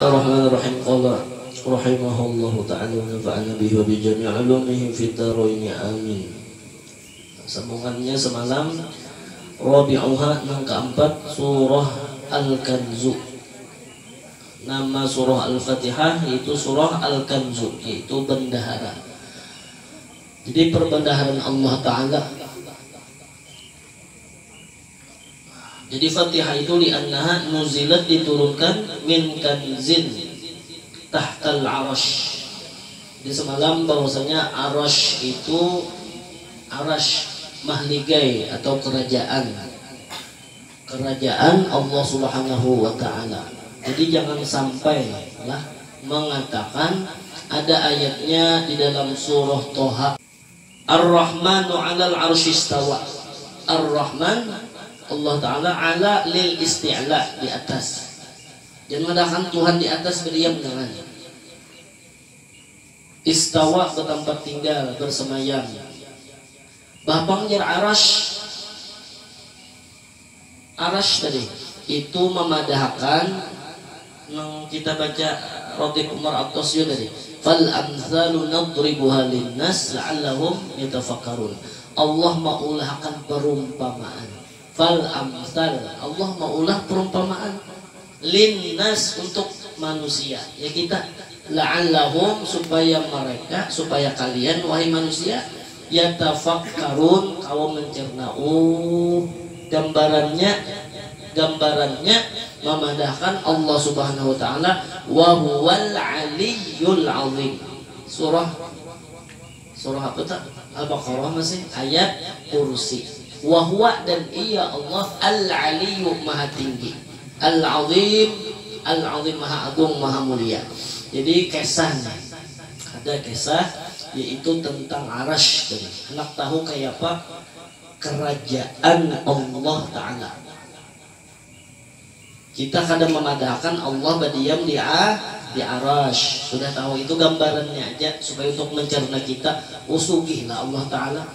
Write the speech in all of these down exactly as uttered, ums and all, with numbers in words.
Bismillahirrahmanirrahim. Qala rahimahullahu ta'ala wa nafa'ana bihi wa bi jami'i ulumihi fid daraini, amin. Sambungannya semalam, rabi'uha, nang keempat, surah Al-Kanzu. Nama surah Al-Fatihah yaitu surah Al-Kanzu, yaitu bendahara. Jadi perbendaharaan Allah Ta'ala. Jadi Fatihah itu li'annaha nuzilat, diturunkan, min kanzin tahtal arash. Jadi semalam bahwasanya arash itu arash mahligai atau kerajaan. Kerajaan Allah Subhanahu wa Ta'ala. Jadi jangan sampai lah mengatakan ada ayatnya di dalam surah Toha. Ar-Rahmanu 'alal 'arsy istawa. Ar-Rahman, Allah Ta'ala, 'ala lil isti'la, di atas. Jangan mengatakan Tuhan di atas berdiam, jangan. Istawa, bertempat tinggal, bersemayam. Bahpang jar arash. Arash tadi itu memadahakan nang kita baca Ratib Umar At-Tasyu tadi, fal amsalu nadribuha linnas la'allahum yatafakkarun. Allah maulahakan perumpamaan. Fal amsal, Allah maulah perumpamaan, linnas, untuk manusia, ya kita, la'allahum, supaya mereka, supaya kalian, wahai manusia, yatafakkarun, kawa mencerna. Oh, gambarannya, gambarannya memadahkan Allah Subhanahu wa Ta'ala, wa huwal aliyyul azim. Surah, surah apa tak? Al-Baqarah masih, ayat Kursi. Wa huwa, dan Ia Allah, al-aliyyu, maha tinggi, al-azim, al-azim, maha agung, maha mulia. Jadi kisahnya, ada kisah, yaitu tentang arash tadi. Anak tahu kayak apa kerajaan Allah Ta'ala. Kita kada memadahkan Allah berdiam di a, di arash. Sudah tahu itu gambarannya aja supaya untuk mencerna kita, usugih lah Allah Ta'ala.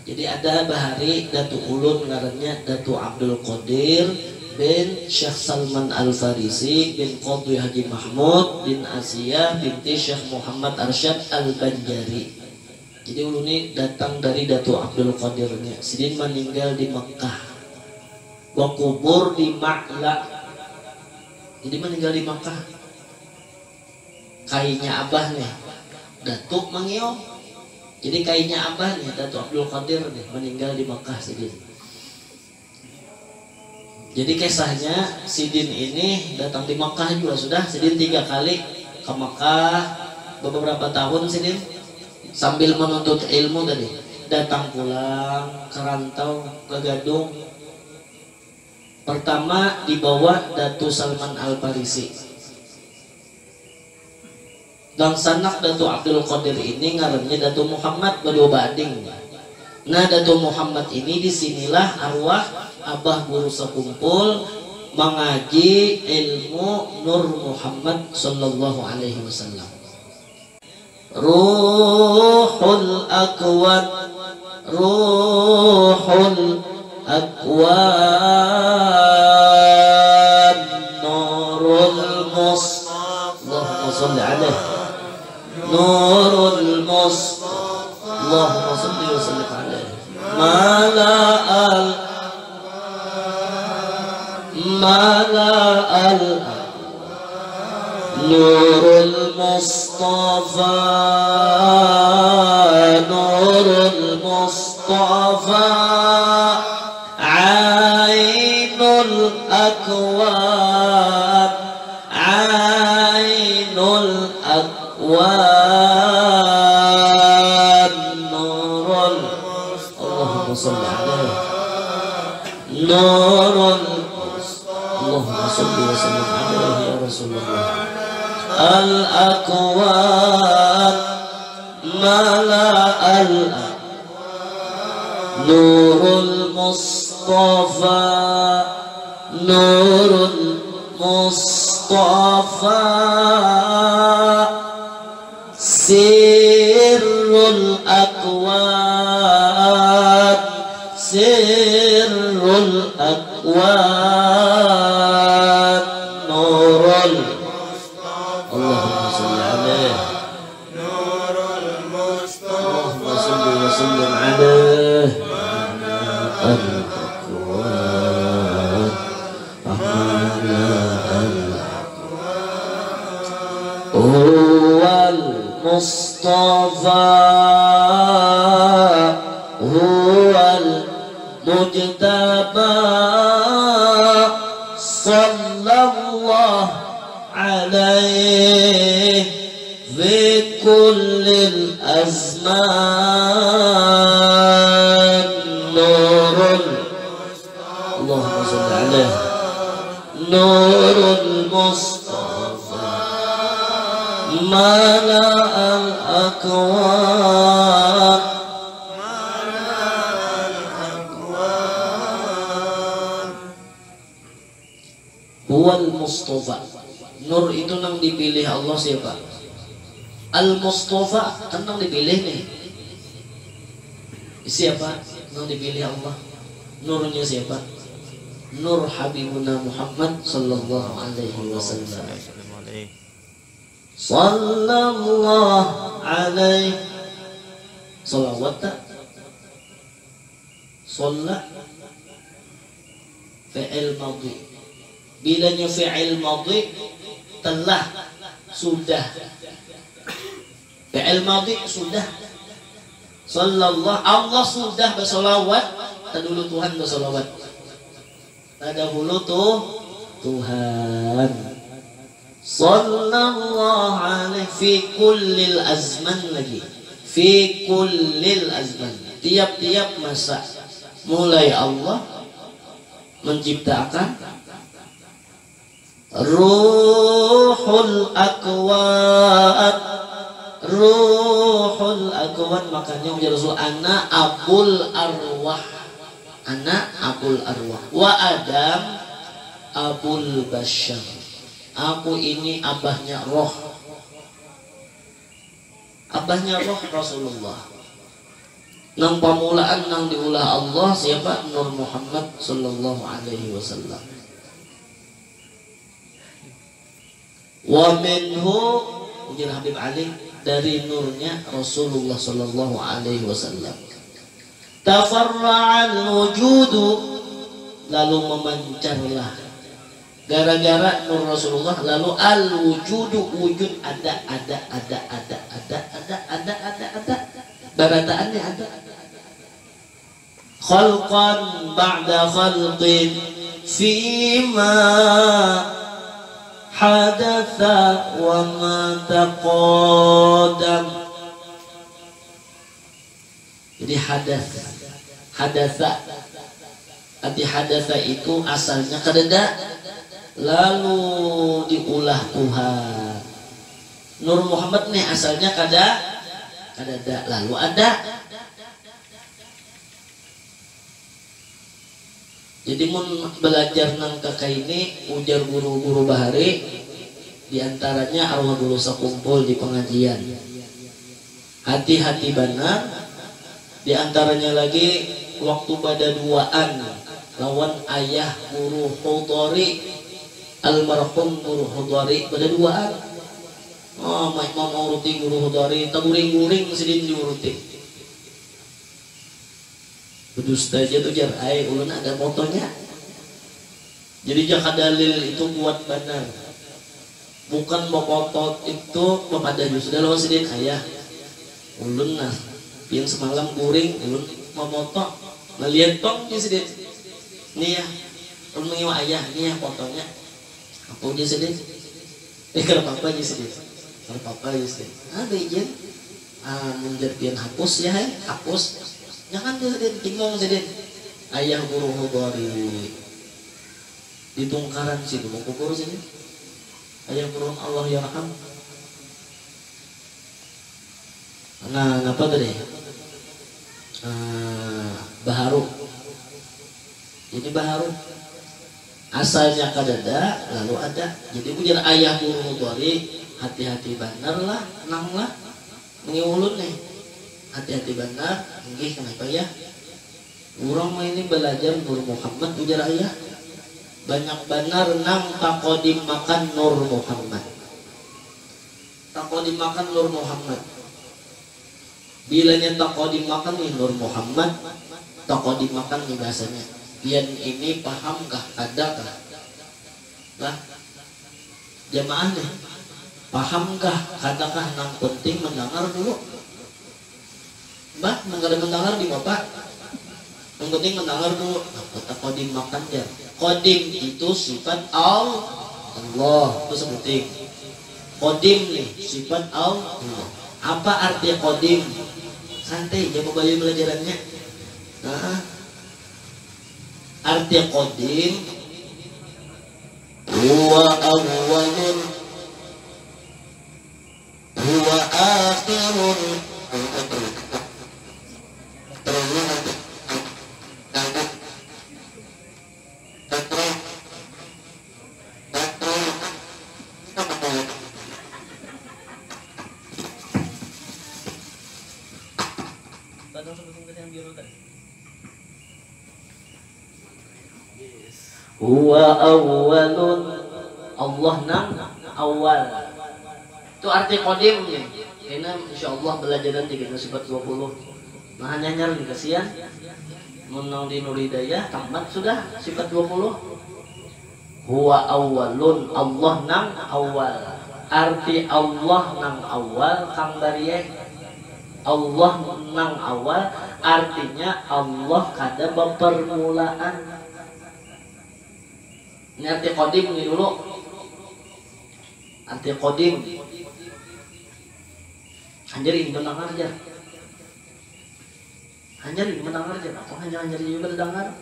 Jadi ada bahari Datu ulun ngarannya Datu Abdul Qadir bin Syekh Salman Al Farisi bin Qadwi Haji Mahmud bin Asiah binti Syekh Muhammad Arsyad Al Banjari. Jadi ulun ni datang dari Datu Abdul Qadirnya. Sidin meninggal di Mekah. Bakubur di Ma'la. Jadi meninggal di Mekah. Kainya abah nih, Datuk Mangiau. Jadi kainya abah nih, Datuk Abdul Qadir nih, meninggal di Mekah sidin. Jadi kisahnya sidin ini datang di Mekah juga sudah, sidin tiga kali ke Mekah beberapa tahun sidin sambil menuntut ilmu tadi. Datang pulang ke rantau, ke Gadung. Pertama dibawa Datu Salman Al Farisi. Dangsanak Datu Abdul Qadir ini ngarannya Datu Muhammad, badua baading. Nah, Datu Muhammad ini di sinilah arwah Abah Guru Sakumpul mangaji ilmu Nur Muhammad sallallahu alaihi wasallam. Ruhul Akwan, Ruhul Akwan, Nurul Mus-, Allahumma sholli alaih. Nurul Mus-, Allahumma sholli wa sallim alaih. Mala al, mala al Nurul Mustafa, Nurul Mustafa, Ainul Akwan, Ainul Akwan, Nurul. Allahumma sholli alaihi. Nurul. Allahumma sholli wa sallim alaihi ya Rasulullah. Al Akwan, mala al Nurul Mustafa, Nurul Mustafa, Sirrul Akwan, Sirrul Akwan, Nurul. اللهم صل عليه. نور المصطفى. اللهم صل وسلم عليه. ملأ الأكوان. ملأ الأكوان. هو المصطفى. هو المجتبى. صلى الله عليه في كل الأزمان. نور. اللهم صل عليه. نور المصطفى. ملأ الأكوان. هو المصطفى. Nur itu nang dipilih Allah siapa? Al-Mustafa, kan nang dipilih nih. Siapa nang dipilih Allah? Nurnya siapa? Nur Habibuna Muhammad sallallahu alaihi wasallam. Sallallahu alaihi. Salawat tak? Shalla. Fi'il madhi. Bilanya fi'il madhi, telah, sudah. Fi'il madhi, sudah. Sallallahu, Allah sudah bersolawat, terdulu Tuhan bersolawat. Terdahulu tuh Tuhan. Sallallahu alaihi fi kullil azman lagi. Fi kullil azman. Tiap-tiap masa. Mulai Allah menciptakan Ruhul Akwan. Ruhul Akwan, makanya ujar Rasul, "Ana abul arwah." Ana abul arwah. Wa Adam abul basyar. Aku ini abahnya roh. Abahnya roh Rasulullah. Nang pamulaan nang diulah Allah siapa? Nur Muhammad sallallahu alaihi wasallam. Wa minhu, ujar Habib Ali, dari nurnya Rasulullah sallallahu alaihi wasallam. Tafarra'al wujudu, lalu memancarlah. Gara-gara nur Rasulullah, lalu al wujudu, wujud ada, ada, ada, ada, ada, ada, ada, ada, ada. Barataannya ada. Khalqan ba'da khalqin fima hadatsa wa ma taqaddam. Jadi hadas, hadasa. Arti hadasa itu asalnya kadada, lalu diulah Tuhan. Nur Muhammad nih asalnya kada, kadada, lalu ada. Jadi mun belajar nang kakaini, ujar guru-guru bahari, diantaranya arwah guru sakumpul di pengajian. Hati-hati banar, diantaranya lagi waktu badaduaan lawan ayah guru Hudori, almarhum guru Hudori badaduaan. Oh, mai mauruti guru Hudori, taguring-guring sidin diuruti. Bedusta aja tuh jar, ai ulun ada fotonya. Jadi jaka dalil itu kuat banar. Bukan bapotot itu bapadah jua sudah lawan sidin, ayah. Ulun nah, pian semalam guring, ulun mamoto. Malihat pang di sidin. Nih ya, ulun mangiwa ayah, nih ya fotonya. Apa ujar sidin? Eh, kada papa jar sidin. Kada papa jar sidin. Ada ijan. Ah, mun jar pian hapus ya, hai, hapus. Jangan jar sidin, timung sidin. Ayah guru Hudori. Ditungkaran sidin, mau kubur sidin. Ayah guru Allah yarham. Nah, napa tadi? Ah, baharu. Ini baharu. Asalnya kadada, lalu ada. Jadi ujar ayah guru Mudhari, hati-hati banar lah, nang lah. Ini ulun nih. Hati-hati banar. Nggih, kenapa ya? Urang ini belajar Nur Muhammad, ujar ayah. Banyak banar nang takodim makan Nur Muhammad. Takodimakan Nur Muhammad. Bilanya takodimakan nih Nur Muhammad, takodimakan nih bahasanya. Pian ini pahamkah, kadakah? Lah, jamaah nih, pahamkah, kadakah? Nang penting mendangar dulu. Bah, mun kada mendangar di bapak. Yang penting mendangar dulu. Nah, kota kodim makan jar. Kodim itu sifat Al-, Allah. Itu sebuting. Kodim nih, sifat Allah. Apa arti kodim? Santai aja babayu belajarannya. Nah, arti kodim. Huwa awalun. Huwa akhirun. Huwa awalun. Allah nang awal. Itu arti kodim nih. Kena insya Allah belajaran di kena sifat dua puluh. Nah, hanyar nih kasihan. Mun nang di Nur Hidayah tamat sudah sifat dua puluh. Huwa awalun, Allah nang awal. Arti Allah nang awal, kang bariai. Allah nang awal, artinya Allah kada bapermulaan. Ini arti kodim ini dulu. Arti kodim. Hanyar ini menang aja. Hanyar ini menang aja. Apa hanyar-hanyar juga mendengar?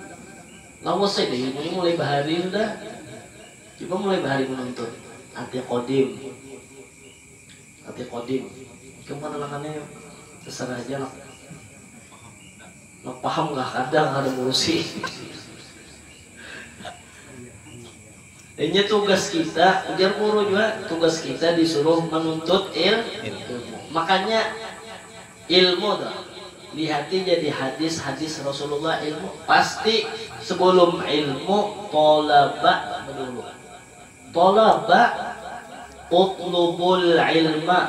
Lawas saya deh, ini mulai bahari sudah. Coba mulai bahari menuntut. Arti kodim. Arti kodim. Itu kan anak-anaknya terserah aja lah. Nah, paham nggak? Kadang ada ngurusi. Ini tugas kita, ujar guru juga, tugas kita disuruh menuntut il-, ilmu. Makanya ilmu tuh, lihati jadi hadis-hadis Rasulullah ilmu. Pasti sebelum ilmu, tolaba dulu. Tolaba, utlubul ilma.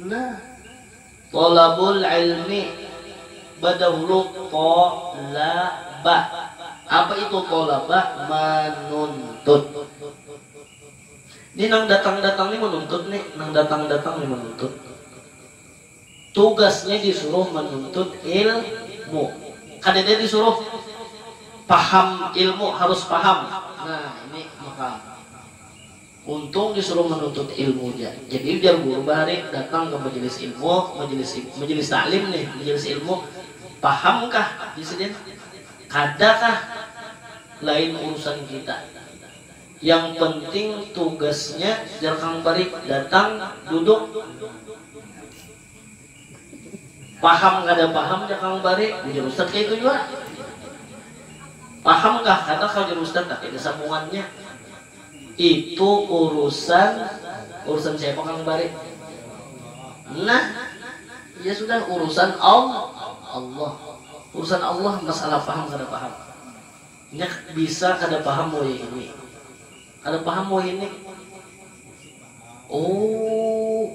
Nah, tolabul ilmi badahulu tolaba. Apa itu tolaba? Menuntut. Ini nang datang-datang ini menuntut nih, nang datang-datang ini menuntut. Tugasnya disuruh menuntut ilmu. Kada dia disuruh paham ilmu, harus paham. Nah, ini maka untung disuruh menuntut ilmu aja. Jadi biar guru bahari datang ke majelis ilmu, majelis majelis taklim nih, majelis ilmu. Pahamkah di sini? Kadakah? Lain urusan kita. Yang penting tugasnya jar kang bari datang duduk. Paham kada paham jar kang bari, ujar ustad kayak itu juga. Paham kah kada kah ujar ustad, tapi ada sambungannya. Itu urusan, urusan siapa kang bari? Nah, ya sudah urusan Allah. Allah. Urusan Allah masalah paham kada paham. Nya bisa kada paham wayahini. Kada paham wayahini. Oh,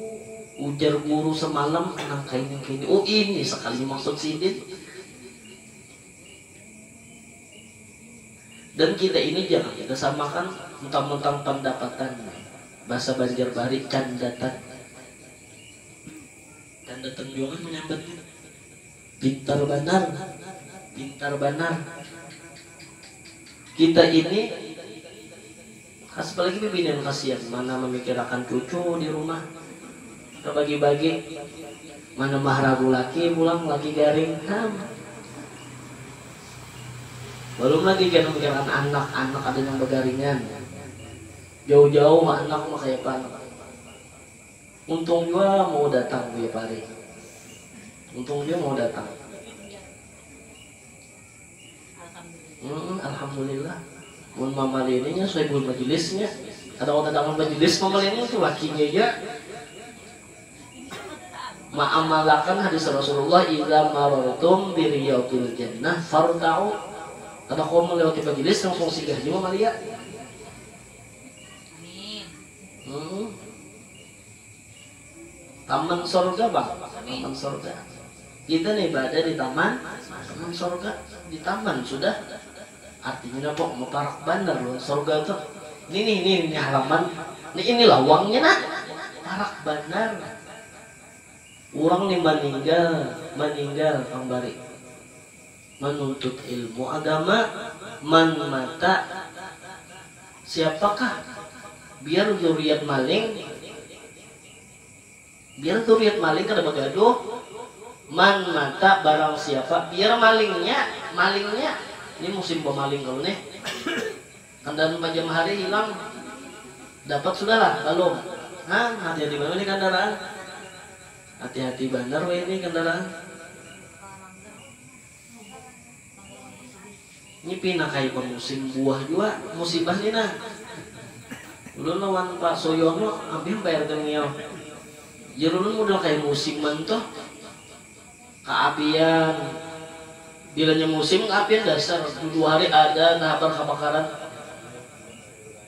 ujar guru semalam nang kaini kaini. Oh, ini sekali maksud sidin. Dan kita ini jangan kita samakan mentang-mentang pendapatan. Bahasa Banjar bari candatan. Candatan jua kan menyambatnya. Pintar banar, pintar banar. Kita ini khas apalagi bibinian kasihan, mana memikirakan cucu di rumah, terbagi-bagi, mana mahragu laki pulang, laki garing, ham. Belum lagi kita memikirkan anak, anak ada yang bergaringan, jauh-jauh anak mah kayak apa. Untung jua mau datang Buya Pari. Untung jua mau datang. Hmm, alhamdulillah. Mun Mama Leni nya sohibul majelisnya. Kada kau datang majelis Mama Leni tu lakinya ja. Maamalakan hadis Rasulullah, "Idza marartum bi riyadil jannah farta'u." Kada kau melewati majelis langsung singgah jua Mama Lia. Hmm. Taman sorga bang, taman sorga. Kita nih berada di taman, taman sorga, di taman sudah. Artinya apa? Meparak bandar loh sorga tuh. Ini nih, ini, ini halaman, ini, ini lawangnya nah. Parak bandar. Orang nih meninggal, meninggal pang bari menuntut ilmu agama, man mata siapakah biar zuriat maling Biar turiat maling kada bagaduh. Man mata barang siapa biar malingnya, malingnya. Ini musim pemaling kalau nih. Kendaraan pajam hari hilang. Dapat sudah lah, belum? Hah, hati-hati banar nih kendaraan. Hati-hati banar weh ini kendaraan. Ini pina kaya pamusim buah jua musibah ni nah. Ulun lawan Pak Soyono abih bayar tengil. Jar ulun model kaya musiman tuh. Kaapian. Bilanya musim kaapian dasar. Dua hari ada nah habar kabakaran.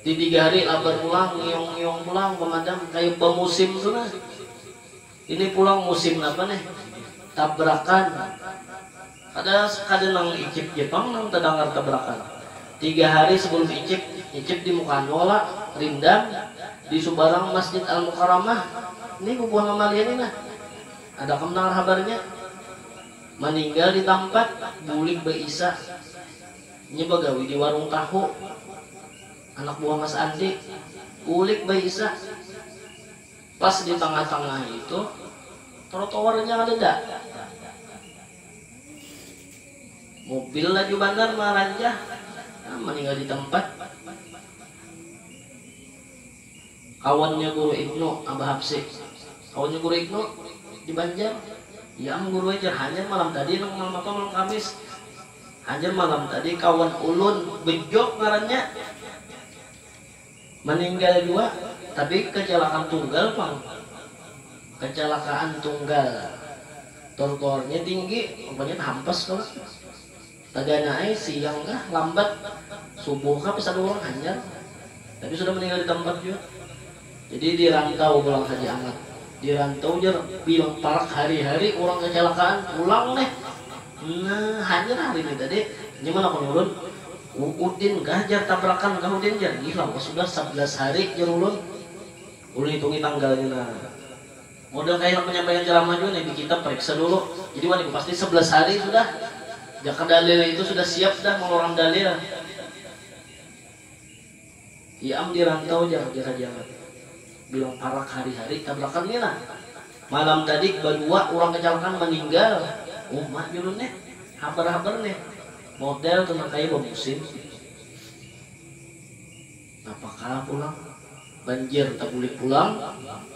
Di tiga hari labar pulang, ngiung-ngiung pulang, pemadam. Kaya pamusim tuh nah. Ini pulang musim apa nih? Tabrakan. Kada kada nang icip Jepang nang terdengar tabrakan. Tiga hari sebelum icip, icip di Mukano lah, Rindam, di subarang Masjid Al Mukarramah. Ini bubuhan mamalia ini nah. Ada kam dengar habarnya? Meninggal di tempat, bulik baisa. Ini bagawi di warung tahu. Anak buah Mas Andi, bulik baisa. Pas di tangah-tangah itu, trotoarnya ada dah. Mobil laju banar maranjah, nah, meninggal di tempat. Kawannya guru Ibnu, Abah Habsi. Kawannya guru Ibnu di Banjar. Ya am guru aja, hanya malam tadi nang malam apa malam Kamis. Hanya malam tadi kawan ulun bejok ngarannya. Meninggal jua, tapi kecelakaan tunggal pang. Kecelakaan tunggal. Tortornya tinggi, rupanya hampas kalo. Taganai siang kah, lambat, subuh kah, pas ada urang hanyar. Tapi sudah meninggal di tempat jua. Jadi di rantau pulang Haji Amat. Di rantau jar bilang parak hari-hari urang kecelakaan pulang neh. Nah, hanyar hari ini tadi. Nyaman aku nurun. Udin kah jar tabrakan kah Udin jar. Ih lawas sudah sebelas hari jar ulun. Ulun hitungi tanggalnya nah. Model kayak penyampaian ceramah juga nih di kitab periksa dulu. Jadi wani pasti sebelas hari sudah. Jaka dalil itu sudah siap dah mengeluarkan dalil. Iya am di rantau jar jar aja bilang parak hari-hari tabrakan ni nah. Malam tadi badua urang kecelakaan maninggal. Uma julun nih. Habar-habar nih. Model tenang kaya bamusim. Napakah pulang? Banjir tabulik pulang.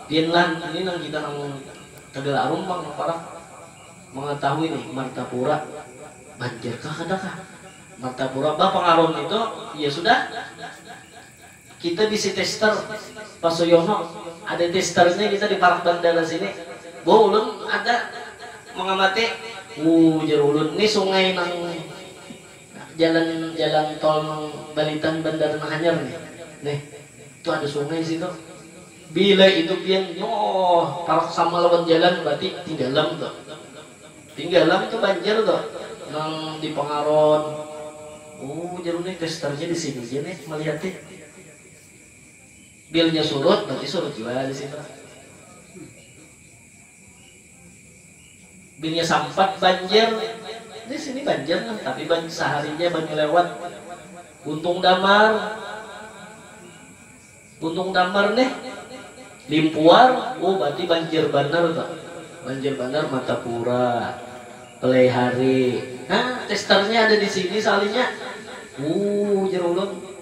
Pian lah ini nang kita nang Tegal Arum pang nang parak mengetahui nih Martapura. Banjir kah kada kah? Martapura bah pengaruh itu ya sudah. Kita bisi tester Pak Suyono, ada testernya kita di parak bandara sini. Bo ulun ada mengamati, uh jar ulun ni sungai nang jalan jalan tol nang balitan bandara nang hanyar nih. Nih, itu ada sungai situ. Bila itu pian nyoh parak sama lawan jalan berarti tinggalam tuh. Tinggalam tu banjir tu nang di Pangaron. Oh, jar ulun nih testernya di sini ja nih melihat nih. Bilnya surut, berarti surut jua di situ. Bilnya sampat banjir, di sini banjir nah, tapi ban saharinya banyu lewat. Guntung Damar, Guntung Damar nih limpuar, oh berarti banjir banar tuh. Banjir banar Martapura, Pelaihari. Nah, testernya ada di sini salinya. Uh, jar ulun.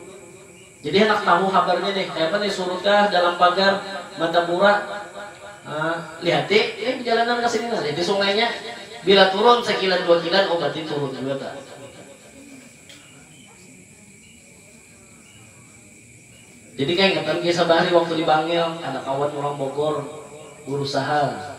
Jadi handak tahu habarnya nih, kayapa nih surut kah dalam pagar Martapura. Nah, lihati, ini perjalanan ke sini nah, lihati sungainya. Bila turun sekilan dua kilan, oh berarti turun juga tuh. Jadi kaingatan kisah bahari waktu di Bangil, ada kawan urang Bogor berusaha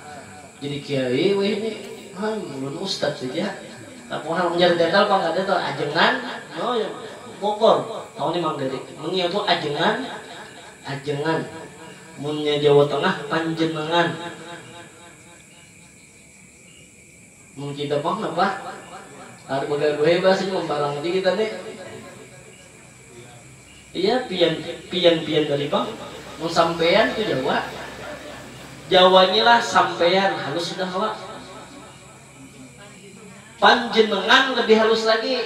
jadi kiai weh ni. Hai, ulun ustad saja. Tapi urang menjadi tegal pang kada tuh ajengan. Oh ya, Bogor. Tahu ni Mang Deri. Mengia tuh ajengan, ajengan. Munnya Jawa Tengah panjenengan. Mun kita pang napa? Kada bagaduh ai bahasanya, mambarang aja kita nih. Iya, pian, pian, pian tadi pang. Mun sampean tu Jawa. Jawanya lah sampean, halus sudah kawa. Panjenengan lebih halus lagi.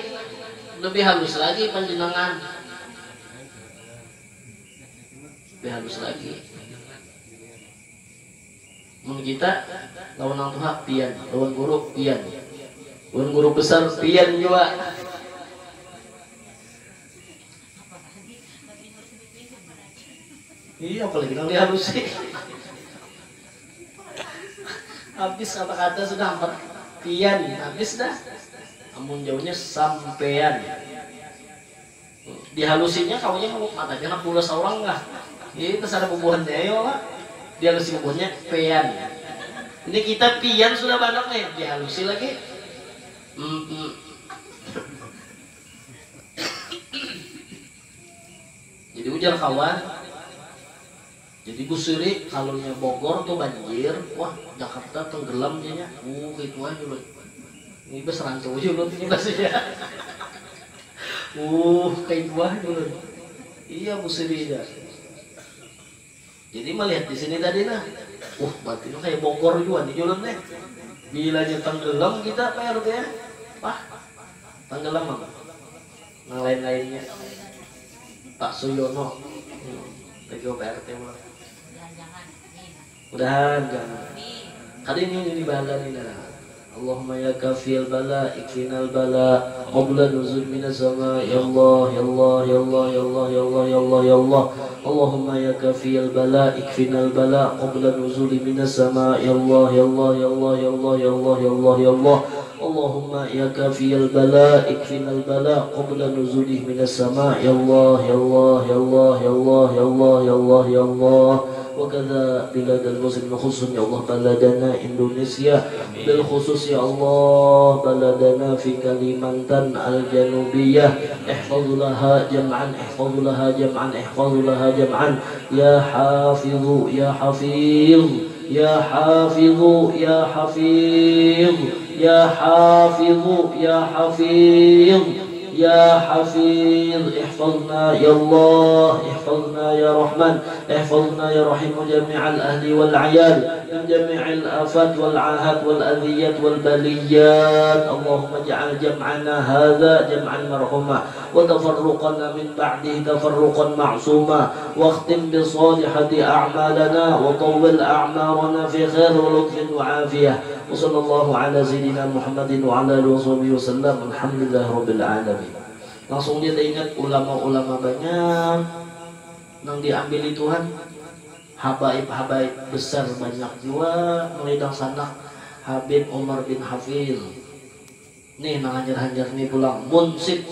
Lebih halus lagi panjenengan. Lebih halus lagi. Mun kita lawan nang tuha pian, lawan guru pian, lawan guru besar pian jua. Iya, apalagi nang dihalusi. Habis kata-kata sudah, empat pian, habis dah. Amun jauhnya sampean. Dihalusinya kawanya mau matanya nak pula saurang kah? Ini terserah bubuhannya ayo lah. Dihalusi bubuhannya pean. Ini kita pian sudah banyak nih, dihalusi lagi. Mm-mm. Jadi ujar kawan, jadi Bu Sri, kalunya Bogor tuh banjir, wah Jakarta tenggelam jadinya. Uh, itu aja loh. Ini bas rantau aja loh ini bahasanya. Uh, kayak buah dulu. Iya, Bu Sri ya. Jadi melihat di sini tadi nah. Uh, berarti itu kayak Bogor juga nih julun deh. Bilanya tenggelam kita Pak R T ya. Wah, tenggelam apa? Nang lain-lainnya. Pak Suyono. Hmm, P G O P R T ulang. Mudahan jangan. Kali ini ini bala ni nah. Allahumma ya kafiyal bala ikfinal bala qabla nuzul minas sama, ya Allah, ya Allah, ya Allah, ya Allah, ya Allah, ya Allah, ya Allah. Allahumma ya kafiyal bala ikfinal bala qabla nuzuli minas sama, ya Allah, ya Allah, ya Allah, ya Allah, ya Allah, ya Allah, ya Allah. Allahumma ya kafiyal bala ikfinal bala qabla nuzulih minas sama, ya Allah, ya Allah, ya Allah, ya Allah, ya Allah, ya Allah, ya Allah. Wa kadza biladal muslimin khususan, ya Allah, baladana Indonesia bil khusus, ya Allah, baladana fi Kalimantan al Janubiyah, ihfazulaha jam'an, ihfazulaha jam'an, ihfazulaha jam'an. Ya Hafizu, ya Hafiz, ya Hafizu, ya Hafiz, ya Hafizu, ya Hafiz, ya Hafiz, ihfazna ya Allah, ihfazna ya Rahman, ihfazna ya Rahim, jami'al ahli wal ayal, min jami'il afat wal ahat wal adiyat wal baliyat. Allahumma ja'al jam'ana hadha jam'an marhuma, wa tafarruqana min ba'dihi tafarruqan ma'suma, wa akhtim bi salihati a'malana, wa tawwil a'marana fi khair wa lutfin wa afiyah. Wa sallallahu ala sayyidina Muhammadin wa ala alihi wa sahbihi wa sallam. Alhamdulillah rabbil alamin. Langsung dia teringat ulama-ulama banyak nang diambil Tuhan. Habaib-habaib besar banyak jua, mulai dangsanak Habib Umar bin Hafiz. Nih, nang hanyar-hanyar nih pulang, Munsif.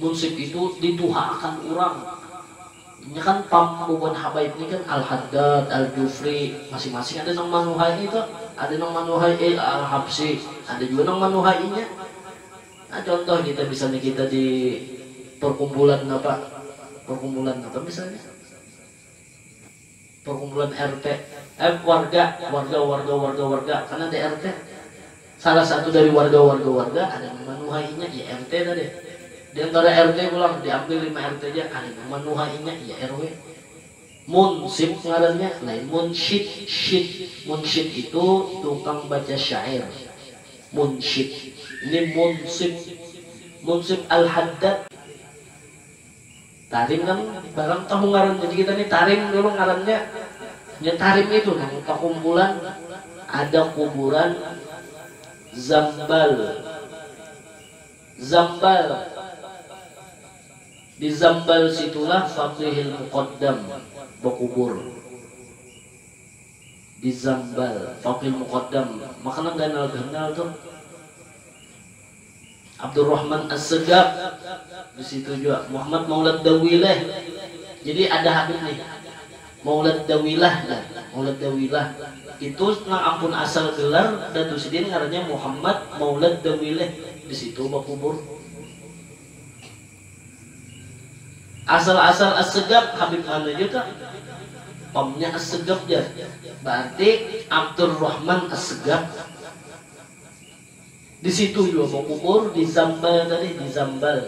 Munsif itu dituhaakan urang. Inya kan pam bubuhan habaib ni kan Al-Haddad, Al-Jufri, masing-masing ada nang manuhai itu, ada nang manuhai, eh, Al-Habsyi, ada jua nang manuhai inya. Nah, contoh kita misalnya kita di perkumpulan apa? Perkumpulan apa misalnya? Perkumpulan R T, eh, warga, warga, warga, warga, warga, kan ada R T. Salah satu dari warga, warga, warga, ada nang manuhai inya, ya R T tadi. Di antara R T pulang, diambil lima R T aja, ada nang manuhai inya, ya R W. Munsif ngarannya, lain munsyid, syid. Munsyid itu tukang baca syair. Munsyid. Ini munsif. Munsif Al-Haddad. Tarim kan barang tahu ngaran, jadi kita nih Tarim dulu ngarannya. Ya Tarim itu nang pakumpulan ada kuburan Zambal. Zambal. Di Zambal situlah Faqihil Muqaddam bakubur. Di Zambal, Faqihil Muqaddam. Makanan ganal-ganal tuh. Abdurrahman As-Segaf di situ juga. Muhammad Maulad Dawileh. Jadi ada Habib nih. Maulad Dawilah ya. Maulad Dawilah. Itu nang ampun asal gelar Datu Sidin ngarannya Muhammad Maulad Dawileh. Di situ bakubur. Asal-asal As-Segaf, Habib mana juga. Pamnya As-Segaf ya. Berarti Abdurrahman As-Segaf. Di situ jua bakubur, di Zambal tadi, di Zambal.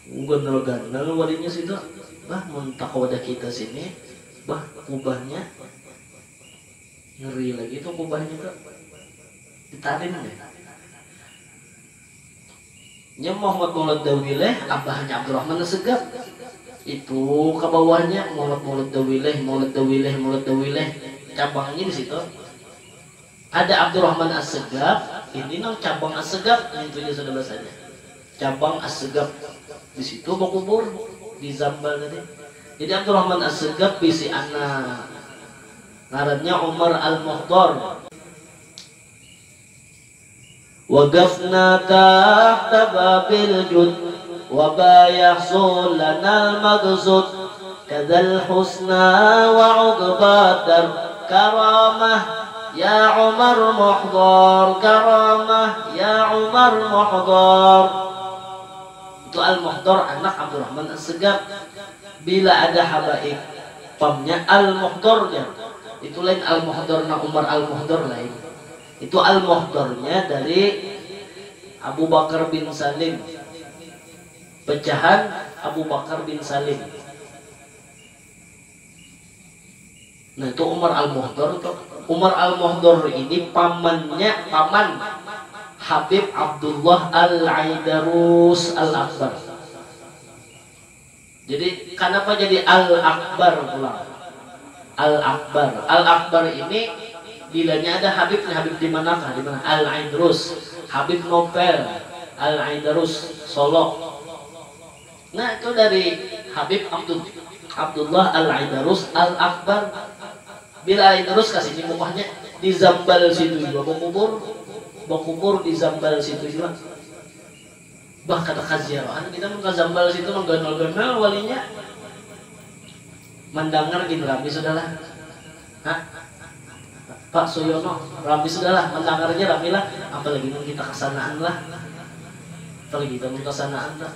Ganal-ganal walinya situ. Bah, mun takawadah kita sini, bah, kubahnya ngeri lagi tuh kubahnya tuh. Ditarim deh. Nya Muhammad Maulad Dawileh, abahnya Abdurrahman Assegaf. Itu ke bawahnya Maulad Maulad Dawileh, Maulad Dawileh, Maulad Dawileh. Cabangnya di situ. Ada Abdurrahman Assegaf, ini nang cabang Assegaf, nintunya sudah bahasanya. Cabang Assegaf di situ bakubur di Zambal tadi. Jadi Abdurrahman Assegaf bisi anak ngarannya Umar Al Muhdor. Waqafna tahta babil jud wa bayahsul lanal maqsud kadzal husna wa uqbadar karamah ya Umar Muhdar karamah ya Umar Muhdar. Itu Al Muhdar anak Abdurrahman Assegaf. Bila ada habaib pamnya Al Muhdar jar. Itu lain Al Muhdar nang Umar Al Muhdar lain. Itu Al-Muhdornya dari Abu Bakar bin Salim. Pecahan Abu Bakar bin Salim. Nah, itu Umar Al-Muhdor tuh. Umar Al-Muhdor ini pamannya, paman Habib Abdullah Al-Aidarus Al-Akbar. Jadi, kenapa jadi Al-Akbar pulang? Al-Akbar. Al-Akbar ini bilanya ada Habib nih, Habib di manakah? Di mana? Al-Aidrus, Habib Nopel, Al-Aidarus, Solo. Nah, itu dari Habib Abdul Abdullah Al-Aidarus Al-Akbar. Bila Al-Aidarus kasih mukahnya di Zambal situ juga bakubur, bakubur di Zambal situ juga. Bah, kada kaziarahan kita mun ka Zambal situ, mangganal-ganal walinya. Mandangar gin rami sudahlah. Hah? Pak Suyono, rami sudahlah, mandangarnya rami lah. Apalagi mun kita kasanaan lah. Apalagi kita mun kasanaan lah.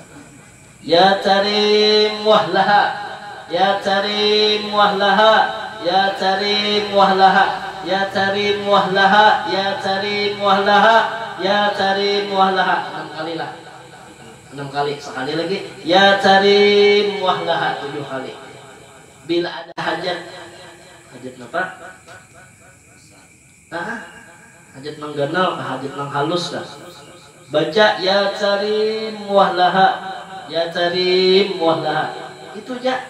Ya tarim wahlaha. Ya tarim wahlaha, ya tarim wahlaha, ya tarim wahlaha, ya tarim wahlaha, ya tarim wahlaha. Enam kali lah. Enam kali, sekali lagi. Ya tarim wahlaha tujuh kali. Bila ada hajat, hajat apa? Nah, hajat nang ganal kah, hajat nang halus kah? Baca ya tarim wahlaha, ya tarim wahlaha. Itu ja.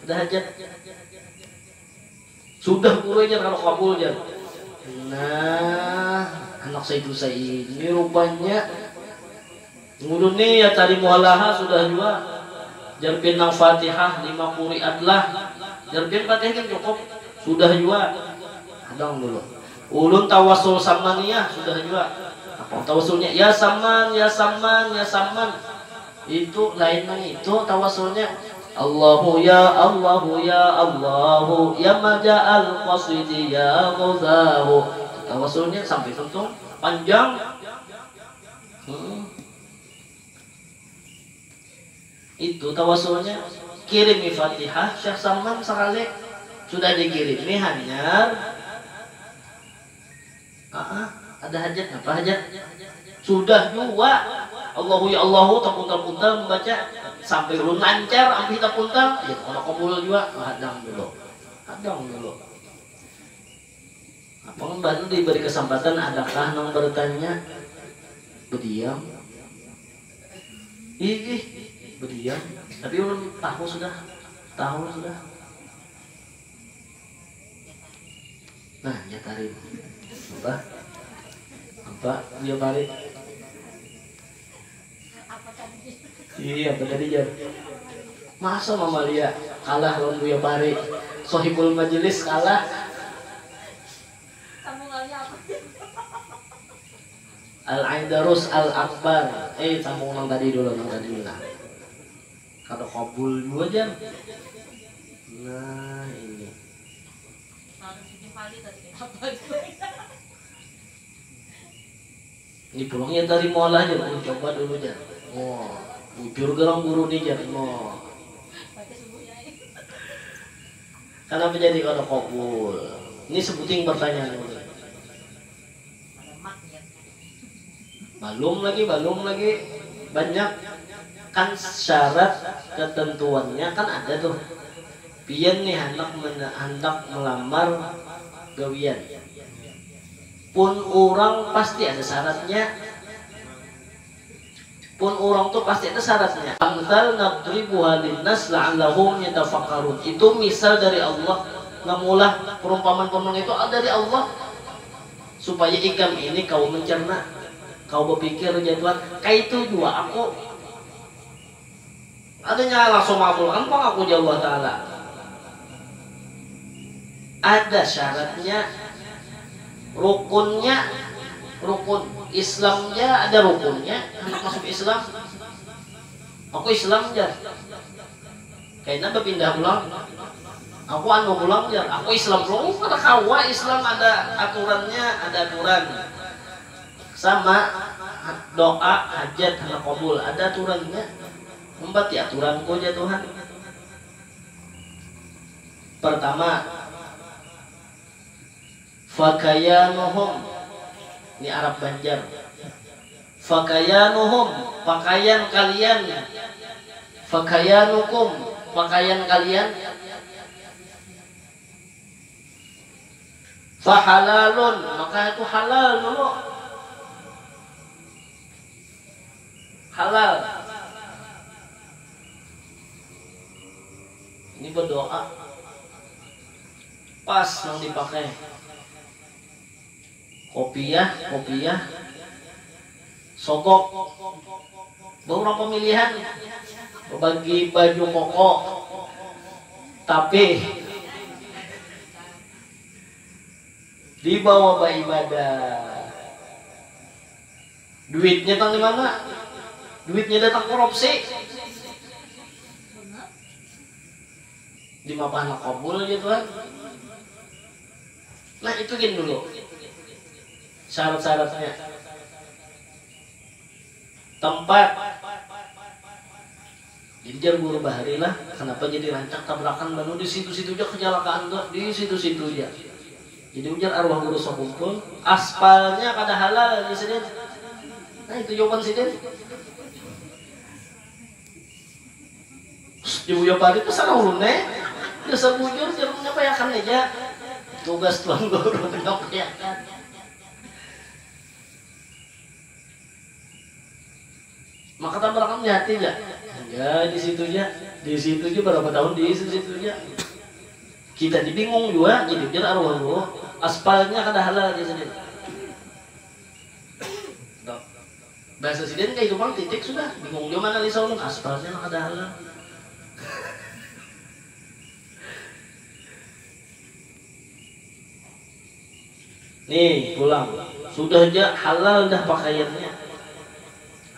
Ada hajat. Sudah guru aja kalau kabul ja. Nah, anak saya itu saya ini rupanya. Ngulu ni ya tadi muhalaha sudah jua. Jar pian nang Fatihah lima kuriat lah. Jar pian Fatihah kan cukup. Sudah jua. Hadang dulu. Ulun tawasul samaniyah sudah jua. Apa tawasulnya? Ya saman, ya saman, ya saman. Itu lain nang itu tawasulnya. Allahu ya Allahu ya Allahu ya maja al qasidi ya muzahu. Tawasulnya sampai tuntung panjang. Hmm. Itu tawasulnya. Kirimi Fatihah Syekh Saman sakali. Sudah dikirimi hanyar. Ah, ada hajat, apa hajat? Sudah jua. Allahu ya Allahu, tapuntal-puntal membaca sampai ulun lancar, ampih tapuntal, ya kalau kabul jua. Hadang dulu, hadang dulu. Apa baru diberi kesempatan, adakah nang bertanya? Berdiam. Ih, ih, berdiam. Tapi ulun tahu sudah, tahu sudah. Nah, nyatarin. Apa? Apa dia balik? Iya, apa tadi jar? Masa mamalia kalah lawan Buya Pari? Sohibul majelis kalah. Sambungannya apa? Al Aidarus Al Akbar. Eh, sambung nang tadi dulu, nang tadi lah. Kada kabul jua jar. Nah, ini. Harus tujuh kali tadi. Apa itu? Ini pulang ya tadi mualah aja, oh, coba dulu jar. Oh, bujur garang guru nih jar. Oh. Kenapa jadi kada kabul? Ini sebuting pertanyaan dulu. Balum lagi, balum lagi. Banyak kan syarat ketentuannya kan ada tuh. Pian nih handak mena- handak melamar gawian. Pun orang pasti ada syaratnya. Pun orang tuh pasti ada syaratnya. Amsal nadribuha linnas la'allahum yatafakkarun. Itu misal dari Allah. Namulah perumpamaan-perumpamaan itu dari Allah. Supaya ikam ini kau mencerna, kau berpikir, ya Tuhan, kayak itu juga aku. Adanya langsung mabulkan pang aku, ya Allah Ta'ala. Ada syaratnya, rukunnya, rukun Islam ya ada rukunnya, anak masuk Islam. Aku Islam ya. Kayaknya berpindah pulang. Aku anu pulang ya. Aku Islam pulang. Oh, kada kawa Islam ada aturannya, ada aturan. Sama doa hajat hana kabul ada aturannya. Umpati aturanku aja Tuhan. Pertama, fakayanuhum. Ini Arab Banjar. Fakayanuhum, pakaian kalian. Fakayanukum, pakaian kalian. Fahalalun, maka itu halal dulu. Halal. Ini berdoa. Pas yang dipakai. Kopiah, kopiah. Sogok. Beberapa pemilihan. Bagi baju koko. Tapi dibawa beribadah. Duitnya tang di mana? Duitnya datang korupsi. Di mana kabul aja Tuhan. Nah itu gin dulu syarat-syaratnya. Tempat. Jadi jar guru bahari lah, kenapa jadi rancak tabrakan baru di situ-situ aja kecelakaan tuh, di situ-situ aja. Jadi ujar arwah guru sakumpul, aspalnya kada halal di sini. Nah itu jawaban sidin. Di Buya Pari itu sarah ulun eh. Dasar bujur jar menyampaiakan aja. Tugas tuan guru menyampaiakan. Maka tabrakan di hati ja. Ya di situ ja, di situ ja berapa tahun di situ situ ja. Kita ni bingung jua jadi ujar arwah guru, aspalnya kada halal di sini. Bahasa sidin kayak itu pang titik sudah, bingung jua mana lisau ulun, aspalnya kada halal. Nih pulang, sudah ja halal dah pakaiannya.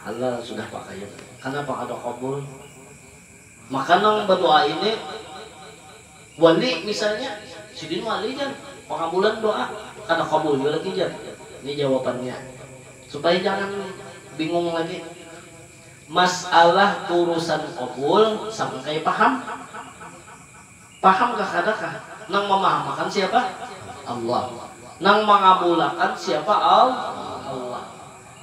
Halal sudah pakaian. Kenapa kada kabul? Maka nang berdoa ini wali misalnya, sidin wali jan, pakabulan doa kada kabul juga lagi jan. Ini jawabannya. Supaya jangan bingung lagi. Masalah urusan kabul sampai paham. Paham kah kada kah? Nang memahamakan siapa? Allah. Nang mengabulakan siapa? Allah.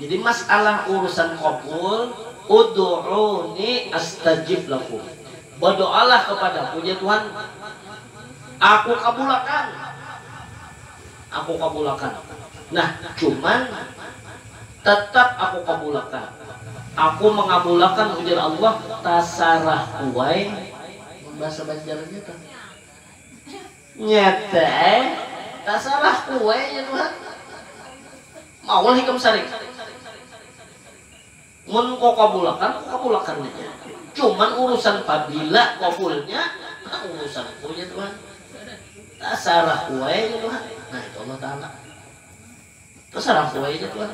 Jadi masalah urusan kabul, ud'uni astajib lakum. Berdoalah kepadaku ya Tuhan, aku kabulakan. Aku kabulakan. Nah, cuman tetap aku kabulakan. Aku mengabulakan ujar Allah, tasarah kuai. Bahasa Banjarnya tuh. Nyata eh, tasarah kuai ya Tuhan. Maulah ikam sarik. Mun kau kabulakan, kau kabulakan aja. Cuman urusan pabila kabulnya, nah urusan ku ya Tuhan. Tasarah kuai ya Tuhan. Nah itu Allah Ta'ala. Tasarah kuai ya Tuhan.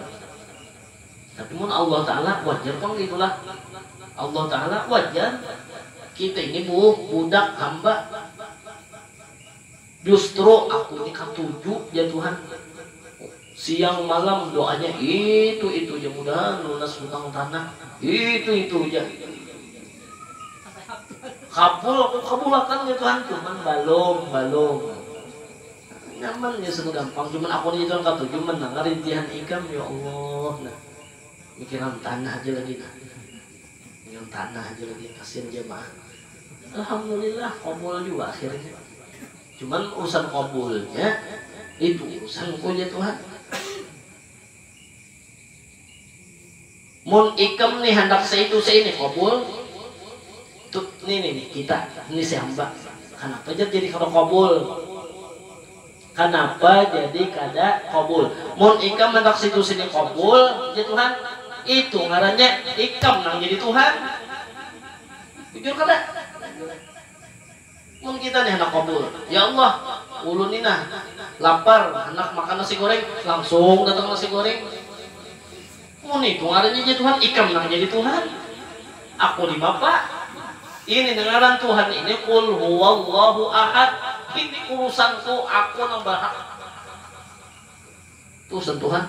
Tapi mun Allah Ta'ala wajar pang gitulah. Allah Ta'ala wajar. Kita ini bu, budak hamba. Justru aku ini katuju ya Tuhan. Siang malam doanya itu itu aja mudahan lunas hutang tanah. Itu itu aja. Kabul aku kabulakan ya Tuhan cuman balum balum. Nyaman ya sudah gampang cuman aku ini Tuhan katuju menang rintihan ikam ya Allah. Nah. Mikiran tanah aja lagi nah. Mikiran tanah aja lagi, kasihan jamaah. Alhamdulillah, kabul juga akhirnya. Cuman urusan kabulnya, itu urusan ku ja Tuhan. Mun ikam nih handak seitu seini kabul, tuh nih, nih, nih, kita, ini si hamba. Kanapa jar jadi kada kabul? Kanapa jadi kada kabul? Mun ikam handak situ sini kabul, ya Tuhan, itu ngarannya ikam nang jadi Tuhan. Bujur kada? Mun kita nih handak kabul, ya Allah, ulun ni nah lapar, handak makan nasi goreng, langsung datang nasi goreng. Mun itu ngarannya jadi Tuhan, ikam nang jadi Tuhan. Aku ni mapa? Ini ngaran Tuhan ini, Qul huwallahu ahad. Ini urusanku, aku nang bahak. Urusan Tuhan.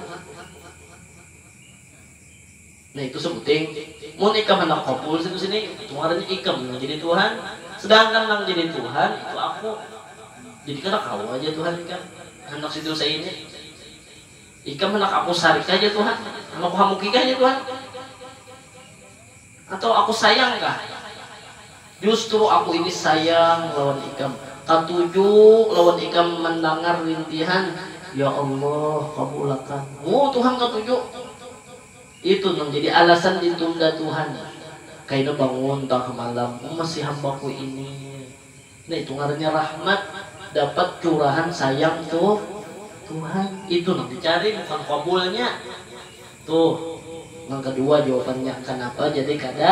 Nah, itu sebuting. Mun ikam handak kabul situ sini, itu ngarannya ikam nang jadi Tuhan. Sedangkan nang jadi Tuhan itu aku. Jadi kada kawa aja Tuhan ikam. Handak situ saini. Ikam handak aku sarik aja Tuhan, handak aku hamuki aja Tuhan, atau aku sayang kah? Justru aku ini sayang lawan ikam, katuju lawan ikam mendengar rintihan. Ya Allah, kabulakan. Oh, Tuhan katuju. Itu nang jadi alasan ditunda Tuhan. Kaina bangun tengah malam, oh, masih hambaku ini. Nah, itu ngarannya rahmat, dapat curahan sayang tuh Tuhan. Itu nang dicari, bukan kabulnya. Tuh, yang kedua jawabannya, kenapa jadi kada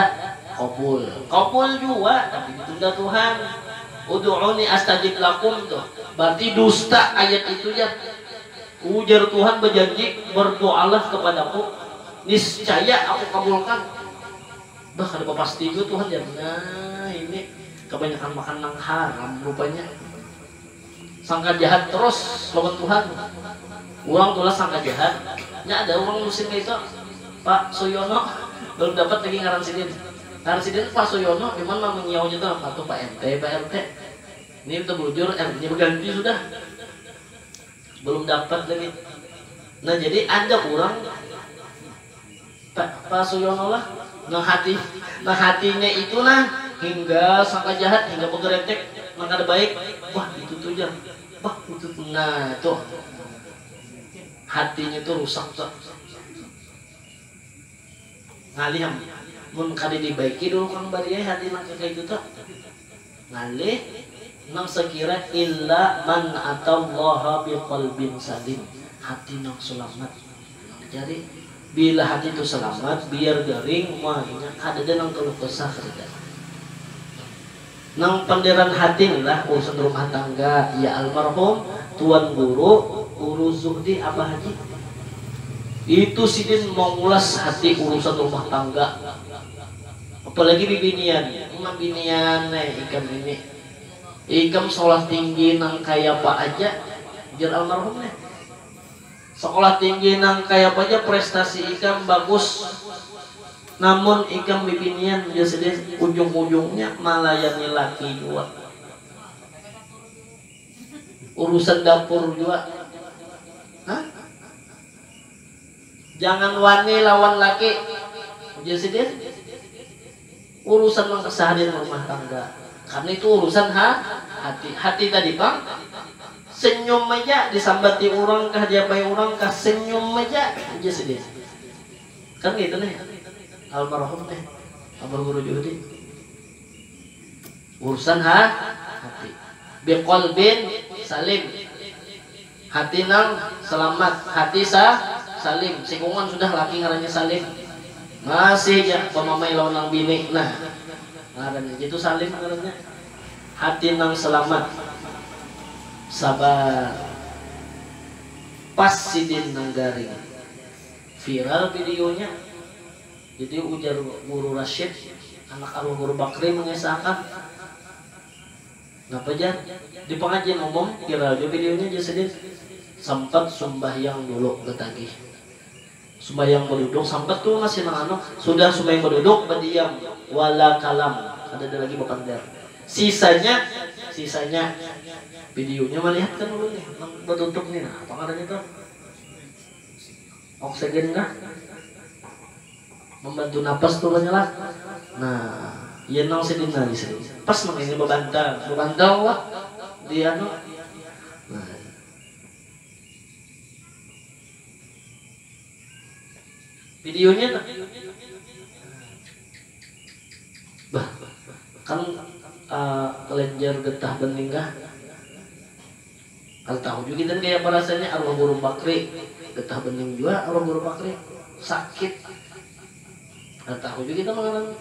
kabul? Kabul juga, tapi ditunda Tuhan. Ud'uni astajib lakum tuh. Berarti dusta ayat itu ya. Ujar Tuhan berjanji, berdoalah kepadaku, niscaya aku kabulkan. Bah, kada pasti juga Tuhan ya. Nah, ini kebanyakan makan nang haram rupanya. Sangka jahat terus lawan Tuhan. Orang tulah sangka jahat. Nya ada orang musim itu, Pak Suyono, belum dapat lagi ngaran sidin. Ngaran sidin Pak Suyono, cuman mau menyiau aja tuh, apa tuh Pak R T, Pak R T. Ini kita bujur, R T-nya berganti sudah. Belum dapat lagi. Nah, jadi ada orang Pak Suyono lah, nah hati, nah hatinya itu nah hingga sangka jahat, hingga begeretek, nang kada baik. Wah, itu tuh jang, wah, itu tuh, nah tuh hatinya tuh rusak tuh. Ngalih am, mun kada dibaiki dulu kang bariai hati nang kaya itu tuh. Ngalih nang sekira illa man atallaha biqalbin salim, hati nang selamat. Jadi bila hati itu selamat, biar garing, wah inya kadada nang keluh kesah, kadada. Nang panderan hati ni lah urusan rumah tangga, ya almarhum Tuan Guru, Guru Zuhdi, Abah Haji. Itu sidin mengulas hati urusan rumah tangga. Apalagi bibinian, bibinian nih ikam ini. Ikam sekolah tinggi nang kaya apa aja, ujar almarhum nih. Sekolah tinggi nang kaya apa aja, prestasi ikam bagus. Namun ikam bibinian, ujar sidin, ujung-ujungnya malayani laki jua. Urusan dapur jua. Hah? Jangan wani lawan laki, ujar sidin. Urusan nang keseharian rumah tangga. Karena itu urusan ha, hati. Hati tadi pang, senyum aja, disambati orang kah, diapai orang kah, senyum aja, ujar sidin. Kan gitu nih, almarhum nih, Abah Guru Zuhdi. Urusan ha, hati. Biqalbin salim. Hati nang selamat, hati sa, salim. Sikungan sudah laki ngarannya Salim. Masih ja pamamai lawan nang bini. Nah, ngarannya gitu Salim ngarannya. Hati nang selamat. Sabar. Pas sidin nang garing. Viral videonya. Jadi ujar Guru Rashid, anak arwah Guru Bakri mengisahkan. Napa jar? Di pengajian umum viral jua videonya, jar sidin. Sempat sumbahyang dulu betagih. Sumbahyang beduduk, sempat tuh masih nang anu. Sudah sumbahyang beduduk, bediam, wala kalam, kadada lagi bepandar. Sisanya, sisanya videonya melihatkan ulun nih, nang betutup nih, nah apa ngarannya tuh? Oksigen kah? Membantu napas tuh banyak lah. Nah, iya nang sidin nah di sini. Pas nang ini bebantal, bebantal lah di anu. Nah, videonya nah. Bah, kan uh, kelenjar getah bening kah? Kada tahu juga kita kaya apa rasanya arwah guru Bakri. Getah bening juga arwah guru Bakri. Sakit. Kada tahu juga kita mengalami.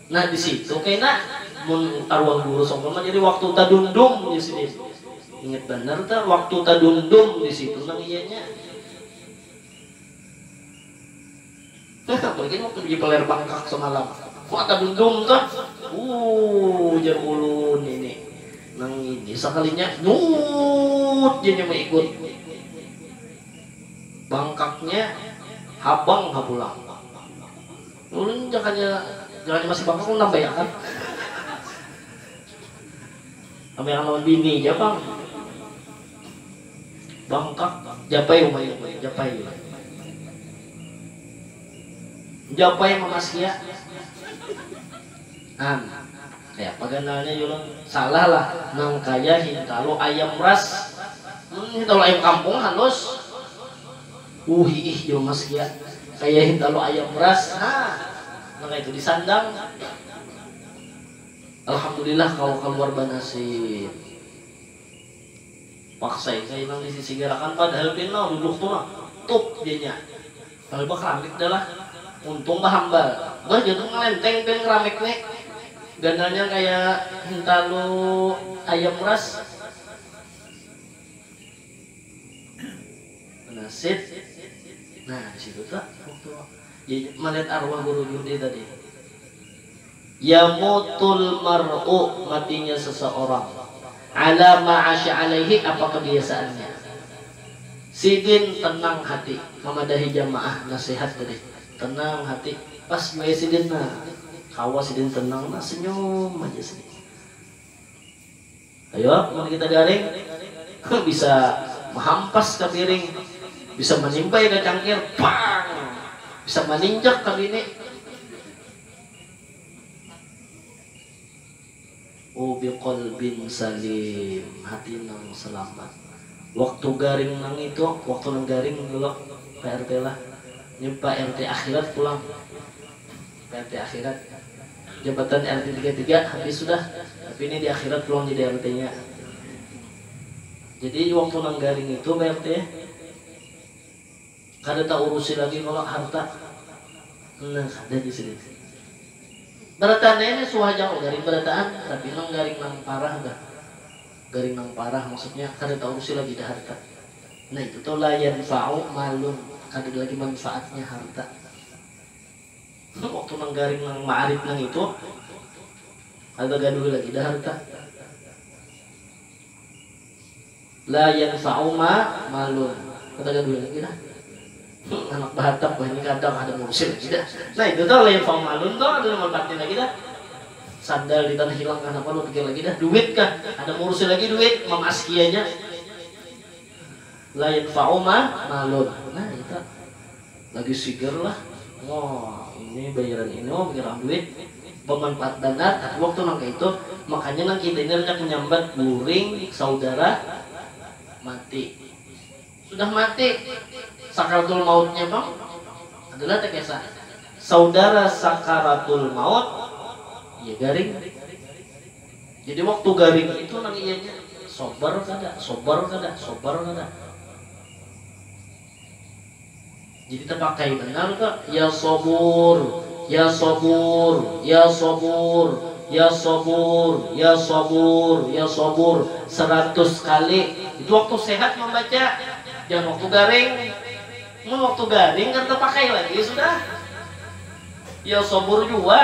Nah di situ kena mun arwah guru songkol jadi waktu tadundum di sini. Ingat benar ta waktu tadundum di situ nang iyanya. Apalagi waktu di peler bangkak semalam. Wah tadundum tuh. Uh, jar ulun ini. Nang ini sekalinya nyut jadi mengikut. Bangkaknya habang ha pulang. Ulun jakanya jakanya masih bangkak ulun nambayakan. Nambayakan lawan bini ja pang. Bangkak japai umanya japai. Japai mamaskia. An. Kaya apa ganalnya yulun? Salah lah, nang kaya hintalu ayam ras. Hmm, hintalu ayam kampung halus. Uh hiih jauh mas kia. Kaya hintalu ayam ras. Ha. Nang kaya itu disandang. Alhamdulillah kawa kaluar banasib. Paksa ikam nang di sisi garakan padahal pin nah duduk tu nah tup janya. Padahal bakeramik dah lah. Untung bahambal. Bah jatuh ngelenteng pin keramik nih. Ganalnya kaya hintalu ayam ras. Nasib. Nah, di situ tuh waktu jadi melihat arwah guru Judi tadi. Yamutul mar'u matinya seseorang ala ma'asya alaihi apa kebiasaannya. Sidin tenang hati memadahi jamaah nasihat tadi. Tenang hati pas gue sidin nah kawa sidin tenang nah senyum aja sidin. Ayo, mun kita garing, bisa mahampas ka piring, bisa manimpai ka cangkir, pang, bisa maninjak ka bini. Ubi qalbin salim, hati nang selamat. Waktu garing nang itu, waktu nang garing dulu, Pak R T lah. Ini Pak R T akhirat pulang. P R T akhirat. Jabatan R T tiga tiga habis sudah, tapi ini di akhirat pulang jadi R T-nya. Jadi waktu nang garing itu P R T kada taurusi lagi kalau harta. Nah, kada di sini. Berataan ini suah aja kok garing berataan, tapi nang garing nang parah dah. Garing nang parah maksudnya kada taurusi lagi dah harta. Nah itu tuh layan fau malun, kada lagi manfaatnya harta. Waktu nang garing nang maarit nang itu kada gaduh lagi dah harta. La yanfa'u ma malun kada gaduh lagi dah. Anak bahatap wah ini kadang ada ngurusin lagi dah. Nah itu tuh la yanfa'u malun tuh ada manfaatnya lagi dah. Sandal di tanah hilang kan apa lu pikir lagi dah duit kah ada ngurusin lagi duit mamaskia aja. La yanfa'u ma malun. Nah itu lagi sigar lah. Wah ini bayaran ini oh bayaran duit bermanfaat benar tapi waktu nang itu makanya nang kita ini hendak menyambat guring saudara mati sudah mati sakaratul mautnya bang adalah tekesa saudara sakaratul maut ya garing jadi waktu garing itu nang iyanya sobar kada sobar kada sobar kada Jadi tapakai banar tu, ya sobur, ya sobur, ya sobur, ya sobur, ya sobur, ya sobur, seratus kali. Itu waktu sehat mambaca, jangan waktu garing. Mun waktu garing kada tapakai lagi sudah. Ya sobur jua,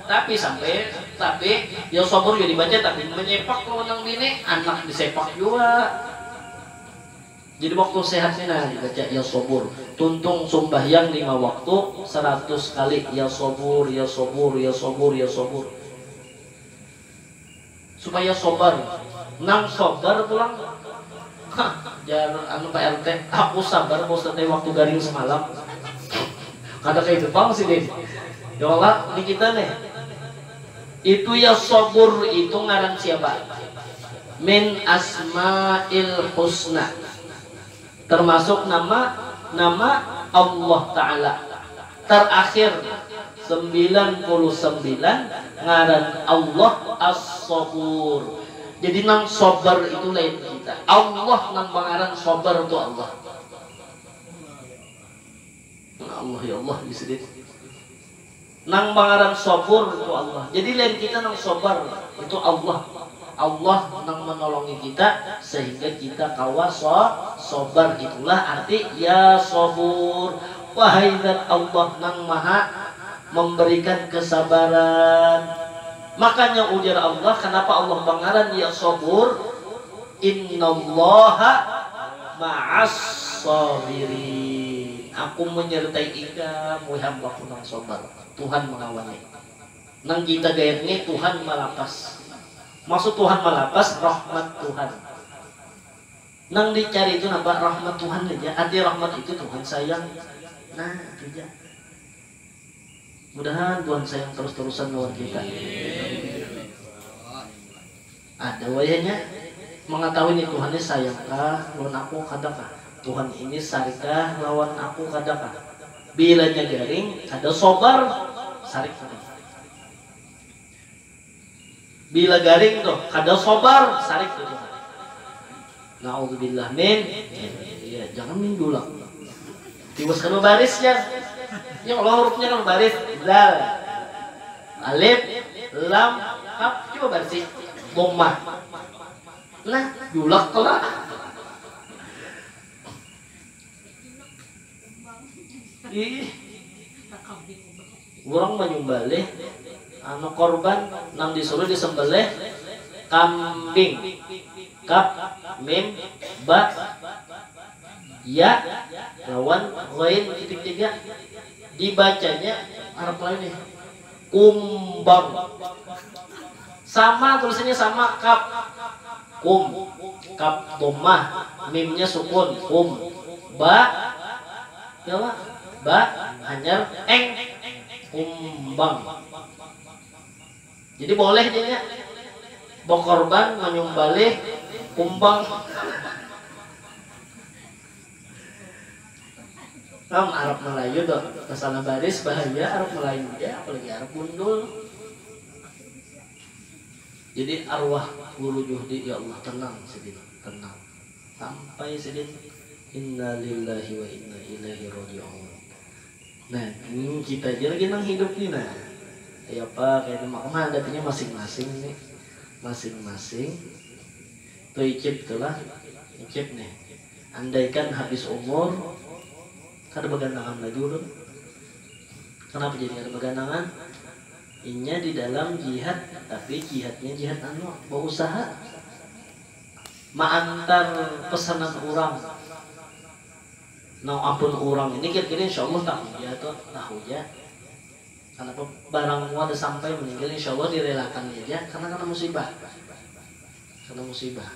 tapi sampai tapi ya sobur jua dibaca tapi manyepak lawan nang bini, anak disepak jua. Jadi waktu sehat ni nah dibaca ya sobur. Tuntung sumbahyang lima waktu seratus kali ya sobur ya sobur ya sobur ya sobur. Supaya sobar. Nang sobar pulang. Hah, jar anu Pak R T, aku sabar Pak Ustaz waktu garing semalam. Kada kayak itu pang sih, Din. Ya Allah, ini kita nih. Itu ya, Sobur itu ngaran siapa? Min asma'il husna. Termasuk nama, nama Allah Ta'ala. Terakhir, sembilan puluh sembilan, ngaran Allah As-Sobur. Jadi nang sobar itu lain kita. Allah nang pangaran sobar tu Allah. Allah, ya Allah, bisa deh. Nang pangaran sobur itu Allah. Jadi lain kita nang sobar, itu Allah. Allah nang menolongi kita sehingga kita kawa so, sobar. Itulah arti ya Sobur. Wahai Zat Allah nang maha memberikan kesabaran. Makanya ujar Allah, kenapa Allah pangaran ya Sobur? Innallaha ma'as sabirin. Aku menyertai ikam, wahai hambaku nang sobar. Tuhan mengawani. Nang kita gayat ni Tuhan malapas. Maksud Tuhan malapas, rahmat Tuhan. Nang dicari itu napa? Rahmat Tuhan aja. Arti rahmat itu Tuhan sayang. Nah, itu aja. Mudahan Tuhan sayang terus-terusan lawan kita. Ada wayahnya mengetahui nih Tuhan ini sayangkah lawan aku kadakah. Tuhan ini sarikah lawan aku kadakah. Bilanya garing, kada sobar, sarik. Bila garing tuh, kada sobar, sarik tuh Tuhan. Naudzubillah min. Iya, jangan min dulak. Tiwas kan baris ya. Ya Allah hurufnya kan baris. Zal. Alif, lam, kaf, coba baris. Dhammah. Nah, dulak lah. Ih. Urang manyumbalih anu korban nang disuruh disembelih kambing. Kap, mim, ba, ya, lawan ghain titik tiga. Dibacanya Arab lain nih. Kumbang. Sama tulisannya sama, kap. Kum. Kap dhammah, mimnya sukun. Kum. Ba. Ya, Pak. Ba hanyar eng. Kumbang. Jadi boleh jadinya bekorban menyembelih kumbang. Kam Arab Melayu tuh, masalah baris bahaya Arab Melayu ya, apalagi Arab gundul. Jadi arwah guru Juhdi, ya Allah, tenang sidin, tenang. Sampai sidin, innalillahi wa inna ilaihi raji'un. Nah, hmm, kita aja lagi nang hidup nih, nah. Kayak apa, kayak apa, menghadapinya masing-masing nih. Masing-masing. Tuh icip tuh lah, icip nih. Andaikan habis umur, kada baganangan lagi ulun. Kenapa jadi kada baganangan? Inya di dalam jihad, tapi jihadnya jihad anu, bausaha maantar pesanan urang. Nah, ampun urang ini kira-kira insya Allah tahu ya tuh, tahu ya. Kenapa barang ada sampai meninggal, insya Allah direlakan aja karena kena musibah. Kena musibah.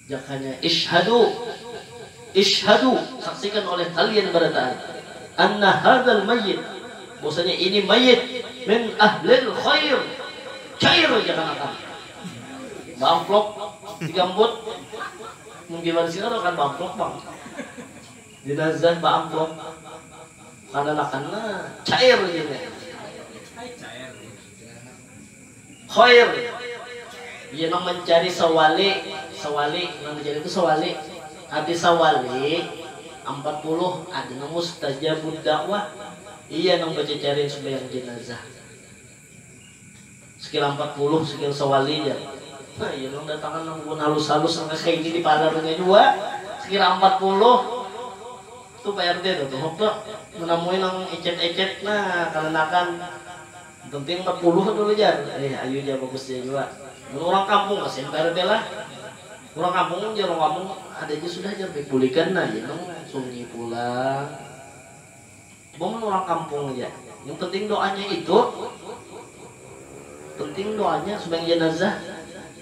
Jakanya, "Ishadu, ishadu, saksikan oleh kalian barataan, anna hadal mayyit, bahwasanya ini mayit, min ahlil khair." Cair aja kanakan. Bamplok, digambut. Mungkin manusia kan akan bamplok, Bang. Jenazah bamplok. Kananakan nah cair aja nih. Khair. Iya, nang mencari sawali, sawali, nang mencari itu sawali. Hati sawali empat puluh, ada nang mustajabud dakwah. Iya, nang baca cari sembahyang jenazah. Sekira empat puluh, sekira sawali aja. Nah, iya, nang datangan nang bukan halus-halus, nang kayak ini di palarnya juga. Sekira empat puluh. Tuh Pak R T tuh, tuh, tuh. Menamui nang ecet-ecet, nah, kananakan. Penting empat puluh dulu, jar. Eh, ayu, jar, bagus, jar, jua. Mun urang kampung, kasian Pak R T lah. Urang kampung, jar, urang kampung, ada aja sudah, jar, baik bulikan, nah, ya, nang sunyi pulang. Mun urang kampung aja. Yang penting doanya itu, penting doanya, sembahyang jenazah,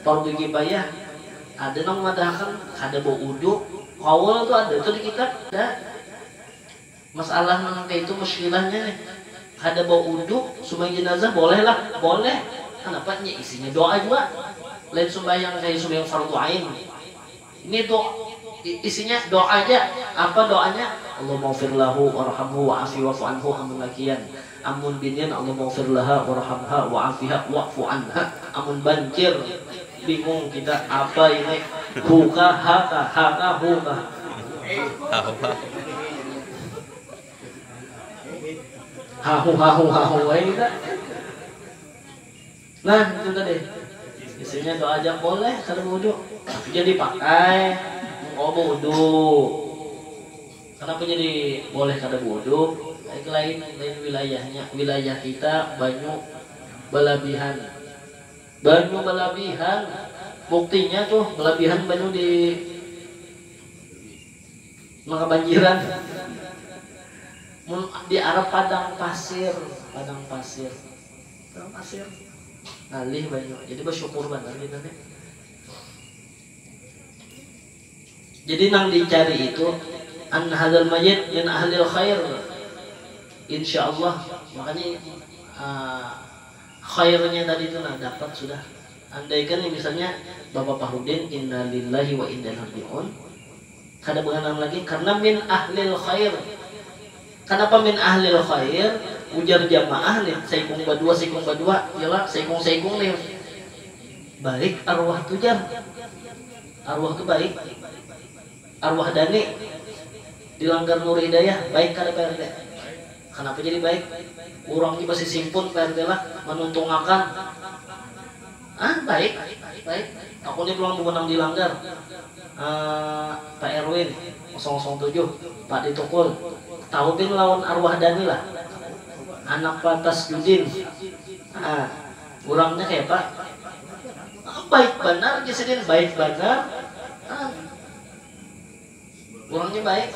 fardu kifayah. Ada nang madahakan, kada baudu. Kaul tuh ada tuh di kitab, ada. Masalah nang kaya itu muskilahnya nih. Kada baudu sumbayang jenazah boleh lah, boleh. Kenapa? Nya isinya doa jua. Lain sumbayang kaya sumbayang fardu ain. Ini doa, isinya doa aja. Apa doanya? Allahumma ghfir lahu warhamhu wa'afi wa'fu anhu amun lakian. Amun binian, Allahumma ghfir laha warhamha wa'afiha wa'fu anha. Amun bancir, bingung kita apa ini. Huka haka haka huka. Hahu hahu hahu wae kita. Nah, itu tadi. Isinya doa aja boleh kada wudu. Tapi jadi pakai mau wudu. Kenapa jadi boleh kada wudu? Lain lain wilayahnya. Wilayah kita banyu balabihan. Banyu balabihan. Buktinya tuh balabihan banyu di nang kabanjiran. Mun di Arab padang pasir, padang pasir, padang pasir, ngalih banyu. Jadi bersyukur banar kita nih. Jadi nang dicari itu an hadal mayit min ahlil khair. Insya Allah. Makanya uh, khairnya tadi itu nah dapat sudah. Andaikan misalnya Bapak Fahrudin innalillahi wa inna ilaihi rajiun, kada berkenan lagi karena min ahlil khair. Kenapa min ahlil khair? Ujar jamaah nih, saikung badua, saikung badua, yalah saikung-saikung nih. Baik arwah tujar, arwah tuh baik. Arwah Dani di Langgar Nur Hidayah baik kada Pak R T? Kenapa jadi baik? Urangnya masih simpun Pak R T lah menuntungakan. Ah baik, baik. Aku ni pulang bemenang di Langgar. Uh, Pak Erwin kosong kosong tujuh, Pak Ditukul. Tahu bin lawan arwah Dani lah. Anak Pak Tasjudin. Ah, urangnya kayak apa? Ah, baik benar Gisidin, baik benar. Ah. Urangnya baik.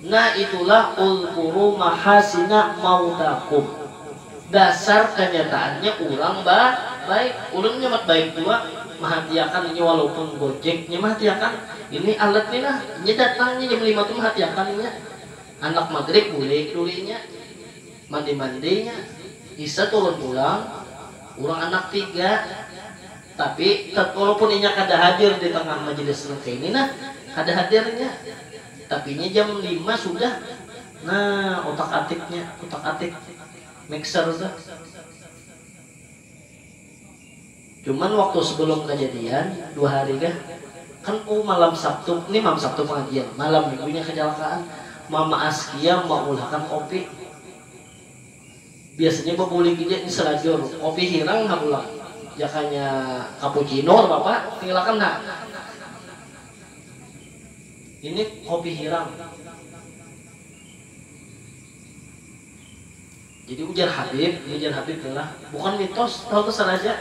Nah itulah ulkuru mahasina mautakum. Dasar kenyataannya urang ba baik. Ulun nyamat baik jua mahatiakan ini walaupun gojek nya mahatiakan. Ini alat ni nah, ini datang ni jam lima tu mahatiakan inya. Anak magrib bulik durinya. Mandi-mandinya, isa turun pulang, urang anak tiga, tapi walaupun inya kada hadir di tengah majelis nang kaini nah, kada hadirnya, tapi inya jam lima sudah, nah otak atiknya, otak atik mixer tuh. Cuman waktu sebelum kejadian dua hari kah, kan oh malam Sabtu, ini malam Sabtu pengajian, malam minggunya kecelakaan, mama Askia maulakan kopi. Biasanya bebulik aja ini selajur kopi hirang ha pulang, jakanya cappuccino apa apa tinggalkan ha. Ini kopi hirang. Jadi ujar Habib, ujar Habib lah, bukan mitos, tahu tu saraja.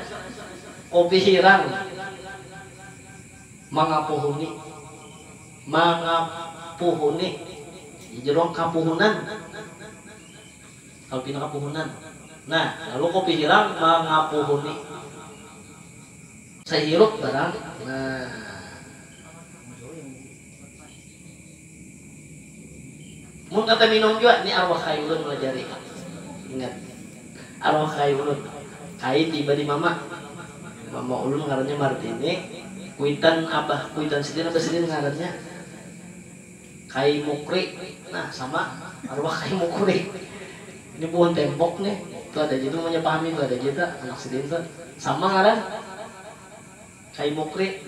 Kopi hirang mangapuhuni, mangapuhuni. Jadi orang kapuhunan. Kalau pina kapuhunan. Nah, lalu kopi hirang mangapuhuni. Sahirup barang. Nah. Mun kata minum jua, ni arwah kai ulun malajari. Ingat. Arwah kai ulun. Kai tiba di mama. Mama ulun ngarannya Martini. Kuitan abah, kuitan sidin, abah sidin ngarannya Kai Mukri. Nah, sama arwah Kai Mukri. Ini buhan tembok nih. Tuh ada aja tuh namanya Pahmi, tuh ada aja tuh anak sidin tuh. Sama ngaran. Kai Mukri.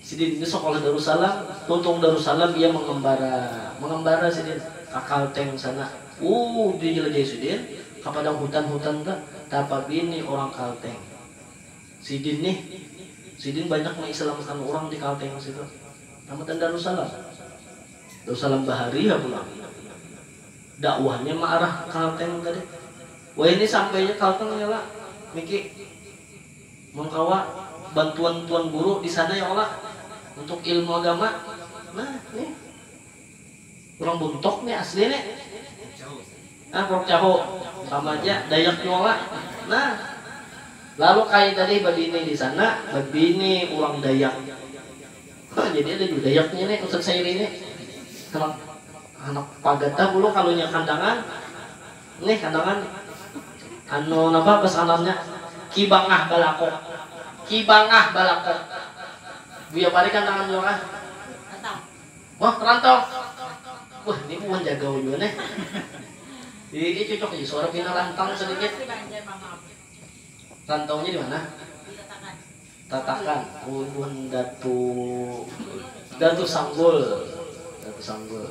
Sidin ini sekolah Darussalam, tuntung Darussalam ia mengembara, mengembara sidin ka Kalteng sana. Uh, dijelajahi sidin ka padang hutan-hutan tuh, tapa bini orang Kalteng. Sidin nih, sidin banyak mengislamkan orang di Kalteng situ. Namatan Darussalam. Darussalam Bahari ya pulang. Dakwahnya mengarah Kalteng tadi. Wah ini sampainya Kalteng ya lah, Miki. Mun kawa bantuan tuan guru di sana ya Allah untuk ilmu agama. Nah, nih. Orang buntok nih asli nih. Ah, puruk cahu. Sama aja Dayak nyola. Nah. Lalu kayak tadi babini di sana, babini orang Dayak. Hah, jadi ada juga Dayaknya nih Ustaz Sairi ini. Sama. Anak pagata bulu kalunya kandangan. Nih kandangan. Anu napa pasanannya? Kibangah balakuk. Kibangah balakuk. Buya parik kandangan jua kah? Wah, rantau. Wah, ini buhan jagau jua nih. Ini cocok aja suara pina lantang sedikit. Rantaunya di mana? Tatakan. Ulun Datu Datu Sanggul. Datu Sanggul.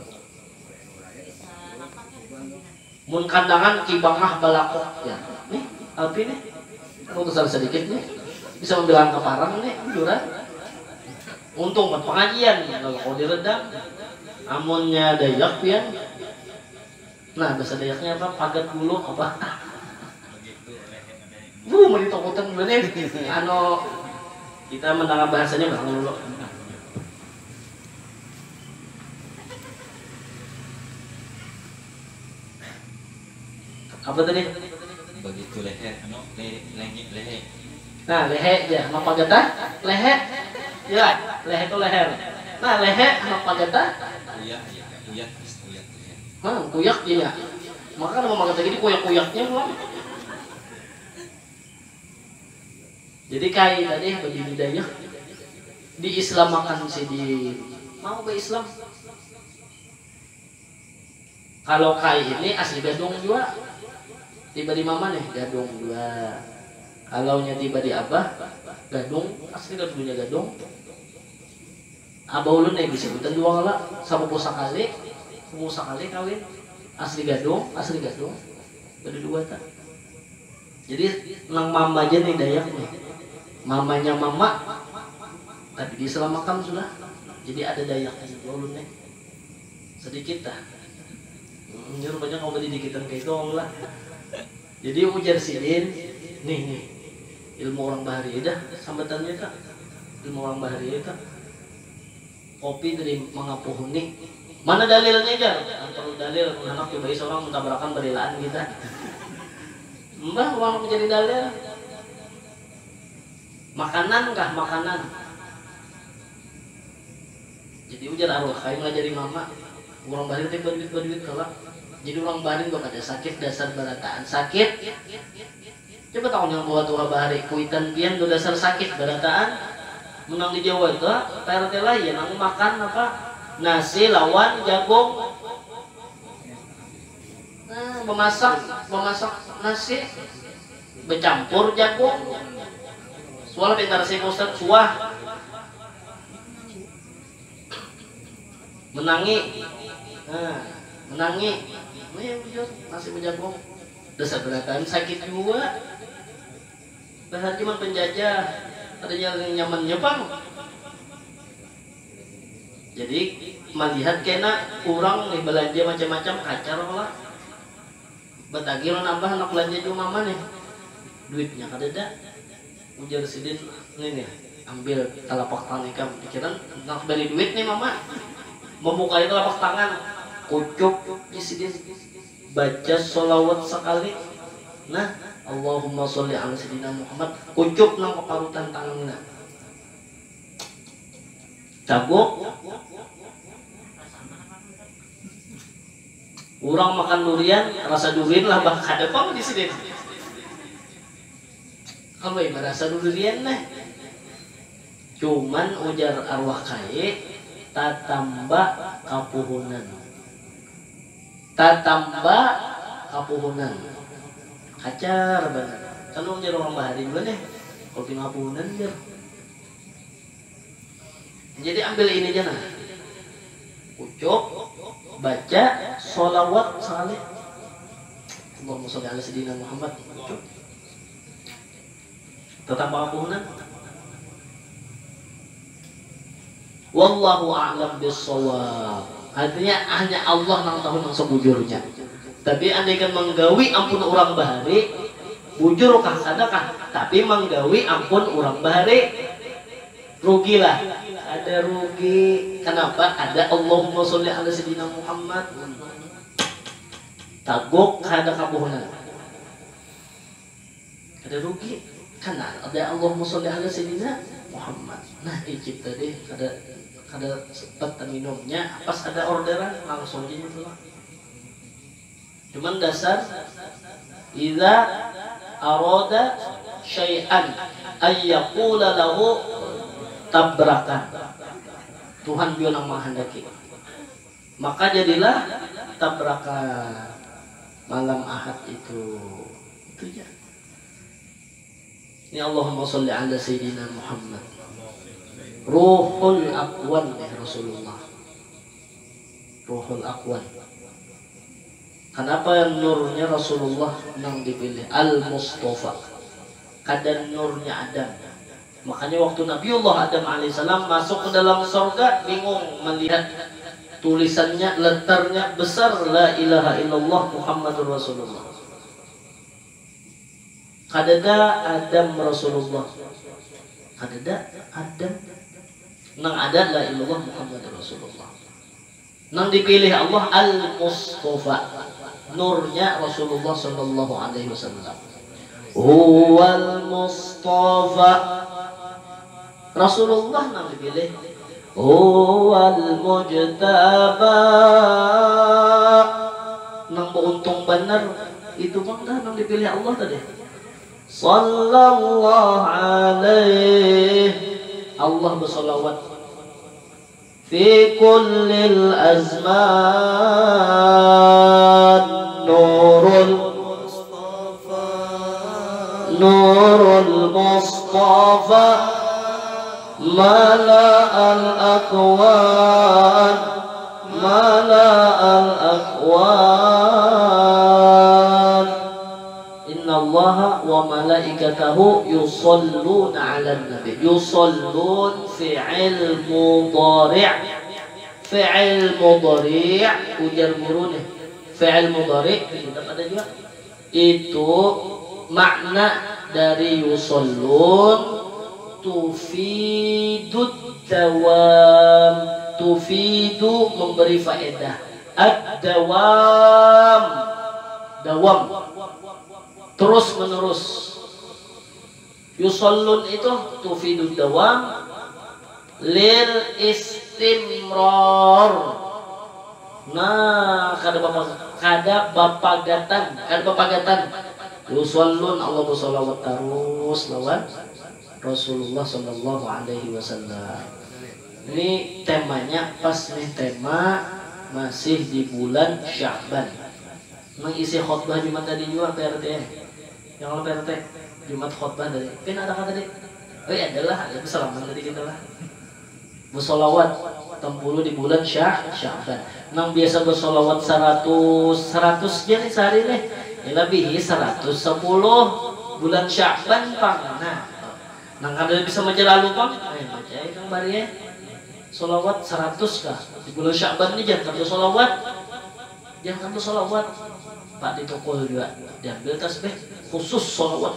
Mun kandangan kibangah balakuk ya. Nih, Alpi nih. Putusan sedikit nih. Bisa membilang kaparang nih, juran. Untung buat pengajian, kalau kau diredam. Amunnya Dayak pian. Nah, bahasa Dayaknya apa? Pagat bulu apa? Bu, mau ditokutan dulu nih. Anu, kita mendengar bahasanya bareng dulu. Apa tadi? Begitu leher, anu, le, lengi, lehe. Nah, lehe ya, apa gata? Lehe. Ya, lehe itu leher. Nah, lehe apa gata? Uyak, uyak, uyak, uyak. Hah, kuyak iya. Maka nama maka tadi kuyak-kuyaknya pulang. Jadi kai tadi bagi budaya diislamakan si di mau berislam. Kalau kai ini asli Gadung jua. Tiba di mama nih Gadung jua. Kalau nya tiba di abah Gadung, asli Gadungnya Gadung. Abah ulun nih disebutan dua kala, sapupu sakali, sepupu sakali kawin. Asli Gadung, asli Gadung. Bada dua ta. Jadi nang mama aja nih Dayak nih. Mamanya mama tadi diselamakan sudah. Jadi ada Dayaknya juga ulun nih. Sedikit dah. Hmm, ini rupanya kalau didikitan kayak itu lah. Jadi ujar sidin, nih nih. Ilmu orang bahari dah sambatannya ta. Ilmu orang bahari ta. Kopi dari mangapuhuni. Mana dalilnya jar? Kan perlu dalil, anak coba seorang mentabarakan berilaan kita. Mbah, uang menjadi dalil. Makanan kah? Makanan. Jadi ujar arwah kain ngajari mama. Orang barin teh baduit-baduit kala. Jadi orang barin bakada sakit dasar barataan sakit. Coba tahu yang tua-tua bahari kuitan pian tu dasar sakit barataan. Menang di Jawa itu P R T lah ya nang makan apa nasi lawan jagung. Nah, memasak memasak nasi bercampur jagung. Suah pintar sih Ustaz suah. Menangi. Nah, menangi. Ini yang bujur nasi berjagung. Dasar berataan sakit juga. Bahar cuma penjajah, ada yang nyaman nyepang. Jadi melihat kena kurang nih belanja macam-macam kacar lah. Batagih lo nambah anak belanja jua mama nih. Duitnya kadada. Ujar sidin, nih nih, ambil telapak tangan ikam. Pikiran nak beri duit nih mama. Membuka itu telapak tangan. Kucup di sidin. Baca solawat sekali. Nah, Allahumma sholli ala sayyidina Muhammad. Kucup nang keparutan tangannya. Caguk. Urang makan durian, rasa durian lah bah kada pang di sini. Kalau merasa durian nah. Cuman ujar arwah kai tatamba kapuhunan. Tatamba kapuhunan. Kacar banar. Kan ujar orang bahari jua nih. Kopi kapuhunan jar. Jadi ambil ini aja nah. Ucup, baca, solawat sekali. Allahumma sholli ala sayyidina Muhammad. Ucup. Tetap apa nah? Wallahu a'lam bissawab. Artinya hanya Allah nang tahu nang sebujurnya. Tapi andaikan menggawi ampun orang bahari, bujur kah kada kah? Tapi menggawi ampun orang bahari. Rugilah. Ada rugi. Kenapa? Ada Allahumma sholli ala sayyidina Muhammad. Taguk kada kabuhunan. Ada rugi. Karena ada Allahumma sholli ala sayyidina Muhammad. Nah, ikit tadi kada Kada sempat minumnya, pas ada orderan langsung aja gitu lah. Cuman dasar, idza arada syai'an ayyakula lahu tabrakan. Tuhan jua nang menghendaki. Maka jadilah tabrakan malam Ahad itu. Itu aja. Ini Allahumma sholli ala Sayyidina Muhammad. Ruhul Akwan ya Rasulullah. Ruhul Akwan. Kenapa nurnya Rasulullah nang dipilih? Al-Mustafa. Kada nurnya Adam. Makanya waktu Nabiullah Adam alaihissalam masuk ke dalam sorga, bingung melihat tulisannya, letternya besar, La ilaha illallah Muhammadur Rasulullah. Kadada Adam Rasulullah. Kadada Adam. Nang ada La ilaha illallah Muhammad Rasulullah. Nang dipilih Allah Al-Mustafa. Nurnya Rasulullah sallallahu alaihi wasallam. Huwal Mustafa. Rasulullah nang dipilih. Huwal Mujtaba. Nang beruntung benar itu bang dah nang dipilih Allah tadi. Sallallahu alaihi. Allah bersalawat fi kullil azman. Nurul Mustafa, Nurul Mustafa, mala al akwan, mala al akwan. Innallaha wa malaikatahu yusalluna ala nabi. Yusallun fi'il mudhari'. Fi'il mudhari' ujar guru nih. Fi'il mudhari' kita pada juga. Itu makna dari yusallun tufidud dawam. Tufidu memberi faedah. Ad-dawam. Dawam. Terus menerus. Yusallun itu tufidud dawam lil istimrar. Nah, kada bapa, kada bapagatan, kada bapagatan. Yusallun Allah bersalawat terus lawan Rasulullah sallallahu alaihi wasallam. Ini temanya pas nih, tema masih di bulan Sya'ban. Mengisi khutbah Jumat tadi juga P R T. Yang kalau P R T Jumat khutbah tadi. Pin ada kah tadi? Oh iya adalah ada salaman tadi kita lah. Bersolawat tempuluh di bulan Syah, Sya'ban. Nang biasa bersolawat seratus, seratus aja nih sehari nih. Ya lebih seratus sepuluh bulan Sya'ban pang. Nah, nang kada bisa baca lalu pang. Eh, baca aja kang bari ya. Solawat seratus kah? Di bulan Sya'ban nih jangan kada solawat. Jangan kada solawat. Pak di toko juga diambil tasbih khusus solawat.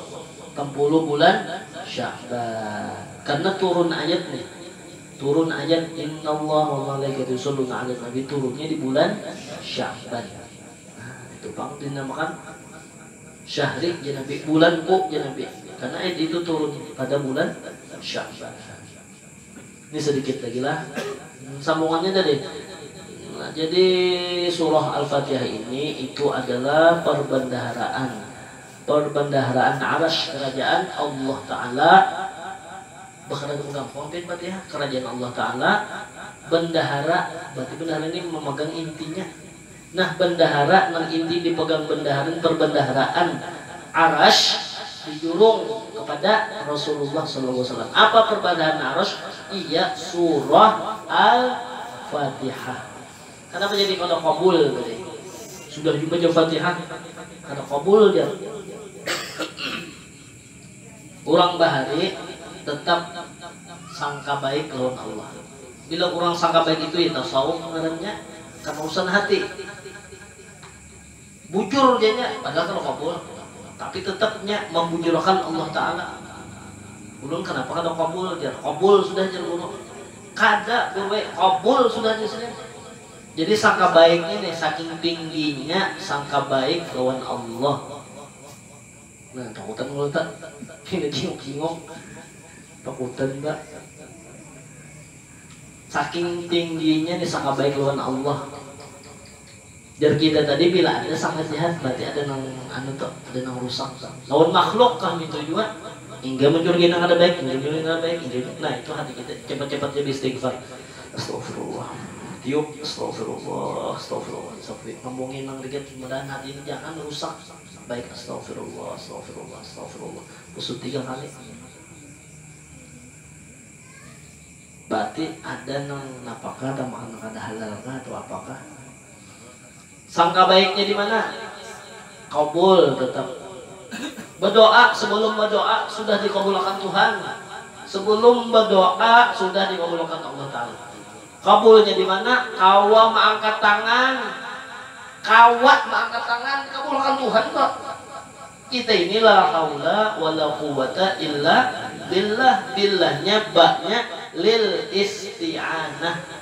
Tempuluh bulan Sya'ban. Karena turun ayat nih. Turun ayat innallaha wa malaikatahu yusholluna 'alan nabi turunnya di bulan Sya'ban. Nah, itu pang dinamakan syahri ya Nabi, bulanku ya Nabi. Karena ayat itu turun pada bulan Sya'ban. Ini sedikit lagi lah. Sambungannya tadi. Nah, jadi surah Al-Fatihah ini itu adalah perbendaharaan. Perbendaharaan arasy kerajaan Allah Ta'ala. Bakal gampang pin Fatihah. Kerajaan Allah Ta'ala. Bendahara. Berarti bendahara ini memegang intinya. Nah, bendahara nang inti dipegang bendaharan perbendaharaan arasy dijurung kepada Rasulullah sallallahu alaihi wasallam. Apa perbendaharan arasy? Iya surah Al-Fatihah. Kenapa jadi kada kabul tadi? Sudah juga baca Fatihah kada kabul dia. Urang bahari tetap sangka baik lawan Allah. Bila urang sangka baik itu ya tasawuf ngarannya, kan urusan hati. Bujur janya, padahal kalau kabul, tapi tetapnya membujurkan Allah Ta'ala. Ulun kenapa kada kabul? Jar kabul sudah jar guru. Kada guru eh, kabul sudah jar sudah. Jadi sangka baiknya nih saking tingginya sangka baik lawan Allah. Nah, takutan kalau tak. Ini jingok-jingok. Takutan, Mbak. Saking tingginya nih sangka baik lawan Allah. Jar kita tadi, bila ada sangka jahat, berarti ada nang anu tuh, ada nang rusak tuh. Lawan makhluk kah mintu jua? Hingga mencurigai nang ada baik, hingga mencurigai nang ada baik, hingga, nah, itu hati kita cepat-cepat jadi istighfar. Astagfirullah. Tiup, astagfirullah, astagfirullah. Sampai ngomongin nang dikit, mudahan hati ini jangan rusak. Baik, astagfirullah, astagfirullah, astagfirullah. Kusut tiga kali. Berarti ada nang napakah atau makan kada halal kah atau apakah? Sangka baiknya di mana? Kabul tetap. Berdoa, sebelum berdoa sudah dikabulakan Tuhan. Sebelum berdoa sudah dikabulakan Allah Ta'ala. Kabulnya di mana? Kawa maangkat tangan. Kawa maangkat tangan, dikabulakan Tuhan kok. Kita ini la haula wala quwwata illa billah. Billahnya, ba'nya lil isti'anah.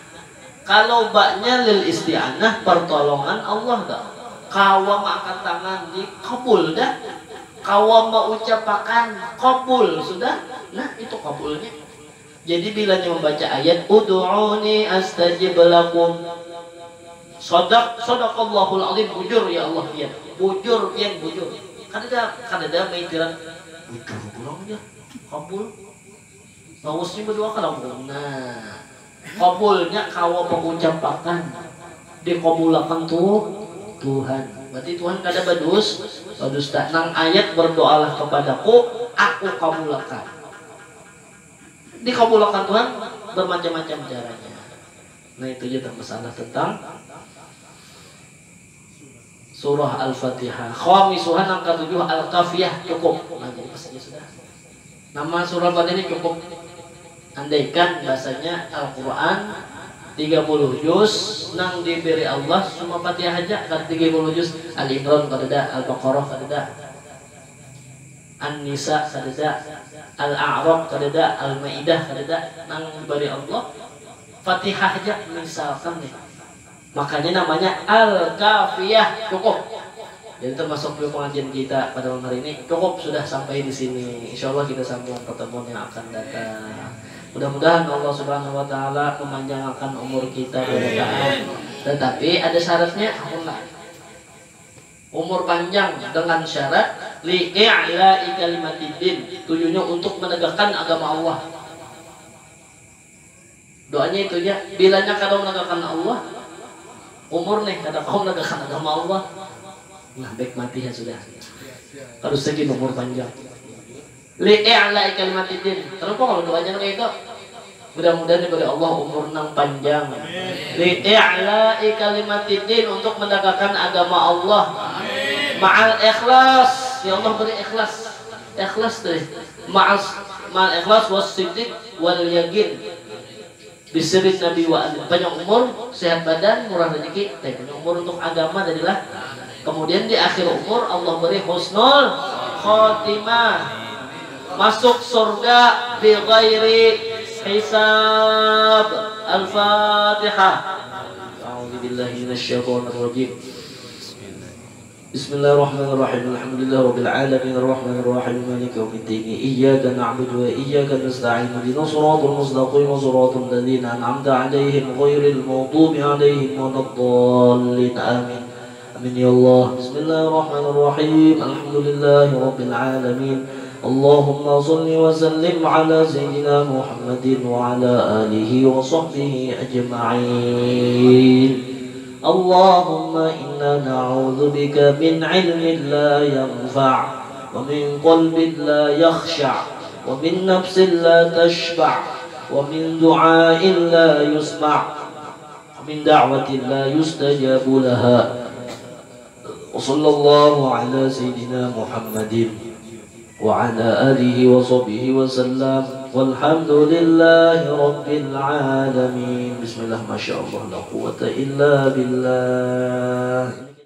Kalau ba'nya lil isti'anah, pertolongan Allah dah. Kawa maangkat tangan, dikabul dah. Kawa maucapakan, kabul sudah. Nah, itu kabulnya. Jadi bilanya membaca ayat, "Ud'uni astajib lakum." Sadaq, sadaqallahul azim, bujur ya Allah pian. Bujur pian, bujur. Kadada, kadada maitiran, "Bujur pulang ya, kabul." Bawusnya berdua kalau, nah, kabulnya kawa mengucapakan, dikabulakan tuh Tuhan. Berarti Tuhan kada badus, badusta. Nang ayat, "Berdoalah kepadaku, aku kabulakan." Dikabulakan Tuhan bermacam-macam caranya. Nah, itu aja masalah tentang surah Al-Fatihah. Khamisuha, nang katujuh, Al-Kafiyah, cukup. Nah, jadi pas aja sudah. Nama surah Al-Fatihah ini cukup. Andaikan bahasanya Al-Quran tiga puluh juz, nang diberi Allah cuma Fatihah aja, kada tiga puluh juz. Al-Imran kadada, Al-Baqarah kadada. An-Nisa kadada, Al-A'raf kadada, Al-Maidah kadada, nang dibari Allah Fatihah haja misalkan nih. Makanya namanya Al-Kafiyah, cukup. Jadi termasuk juga pengajian kita pada malam hari ini cukup sudah sampai di sini. Insya Allah kita sambung pertemuan yang akan datang. Mudah-mudahan Allah Subhanahu wa Ta'ala memanjangkan umur kita berkah. Tetapi ada syaratnya, ampun lah. Umur panjang dengan syarat li'i'la'i kalimatiddin, tujuannya untuk menegakkan agama Allah. Doanya itu aja, bilanya kada menegakkan Allah, umur nih kada kau menegakkan agama Allah, nah, baik mati ya sudah. Harus lagi umur panjang. Li'i'la'i kalimatiddin. Kenapa kalau doanya kayak itu? Mudah-mudahan diberi Allah umur nang panjang. Li'i'la'i kalimatiddin, untuk menegakkan agama Allah. Ma'al ikhlas. Ya Allah, beri ikhlas. Ikhlas tuh. Ma'as, ma'al ikhlas was siddiq wal yakin. Bisirin Nabi wa alim. Panjang umur, sehat badan, murah rezeki. Tapi panjang umur untuk agama jadilah. Kemudian di akhir umur Allah beri husnul khotimah. Masuk surga bi ghairi hisab. Al-Fatihah. A'udzubillahi minasyaitonirrajim. Bismillahirrahmanirrahim. Alhamdulillahirabbil alamin, arrahmanirrahim, maliki yaumiddin. Iyyaka na'budu wa iyyaka nasta'in. Ihdinas siratal mustaqim, siratal ladzina an'amta 'alaihim ghairil maghdubi 'alaihim waladdallin. Amin. Amin ya Allah. Bismillahirrahmanirrahim. Alhamdulillahirabbil alamin. Allahumma shalli wa sallim ala sayyidina Muhammadin wa ala alihi wa sahbihi ajma'in. Allahumma inna na'udzubika min ilmin la yanfa', wa min qalbin la yakhsha', wa min nafsin la tashba', wa min du'ain la yusma', wa min da'watin la yustajabu laha. Wa sallallahu ala sayyidina Muhammadin wa ala alihi wa sahbihi wa sallam. Walhamdulillahi rabbil alamin. Bismillah, masya Allah, la quwwata illa billah.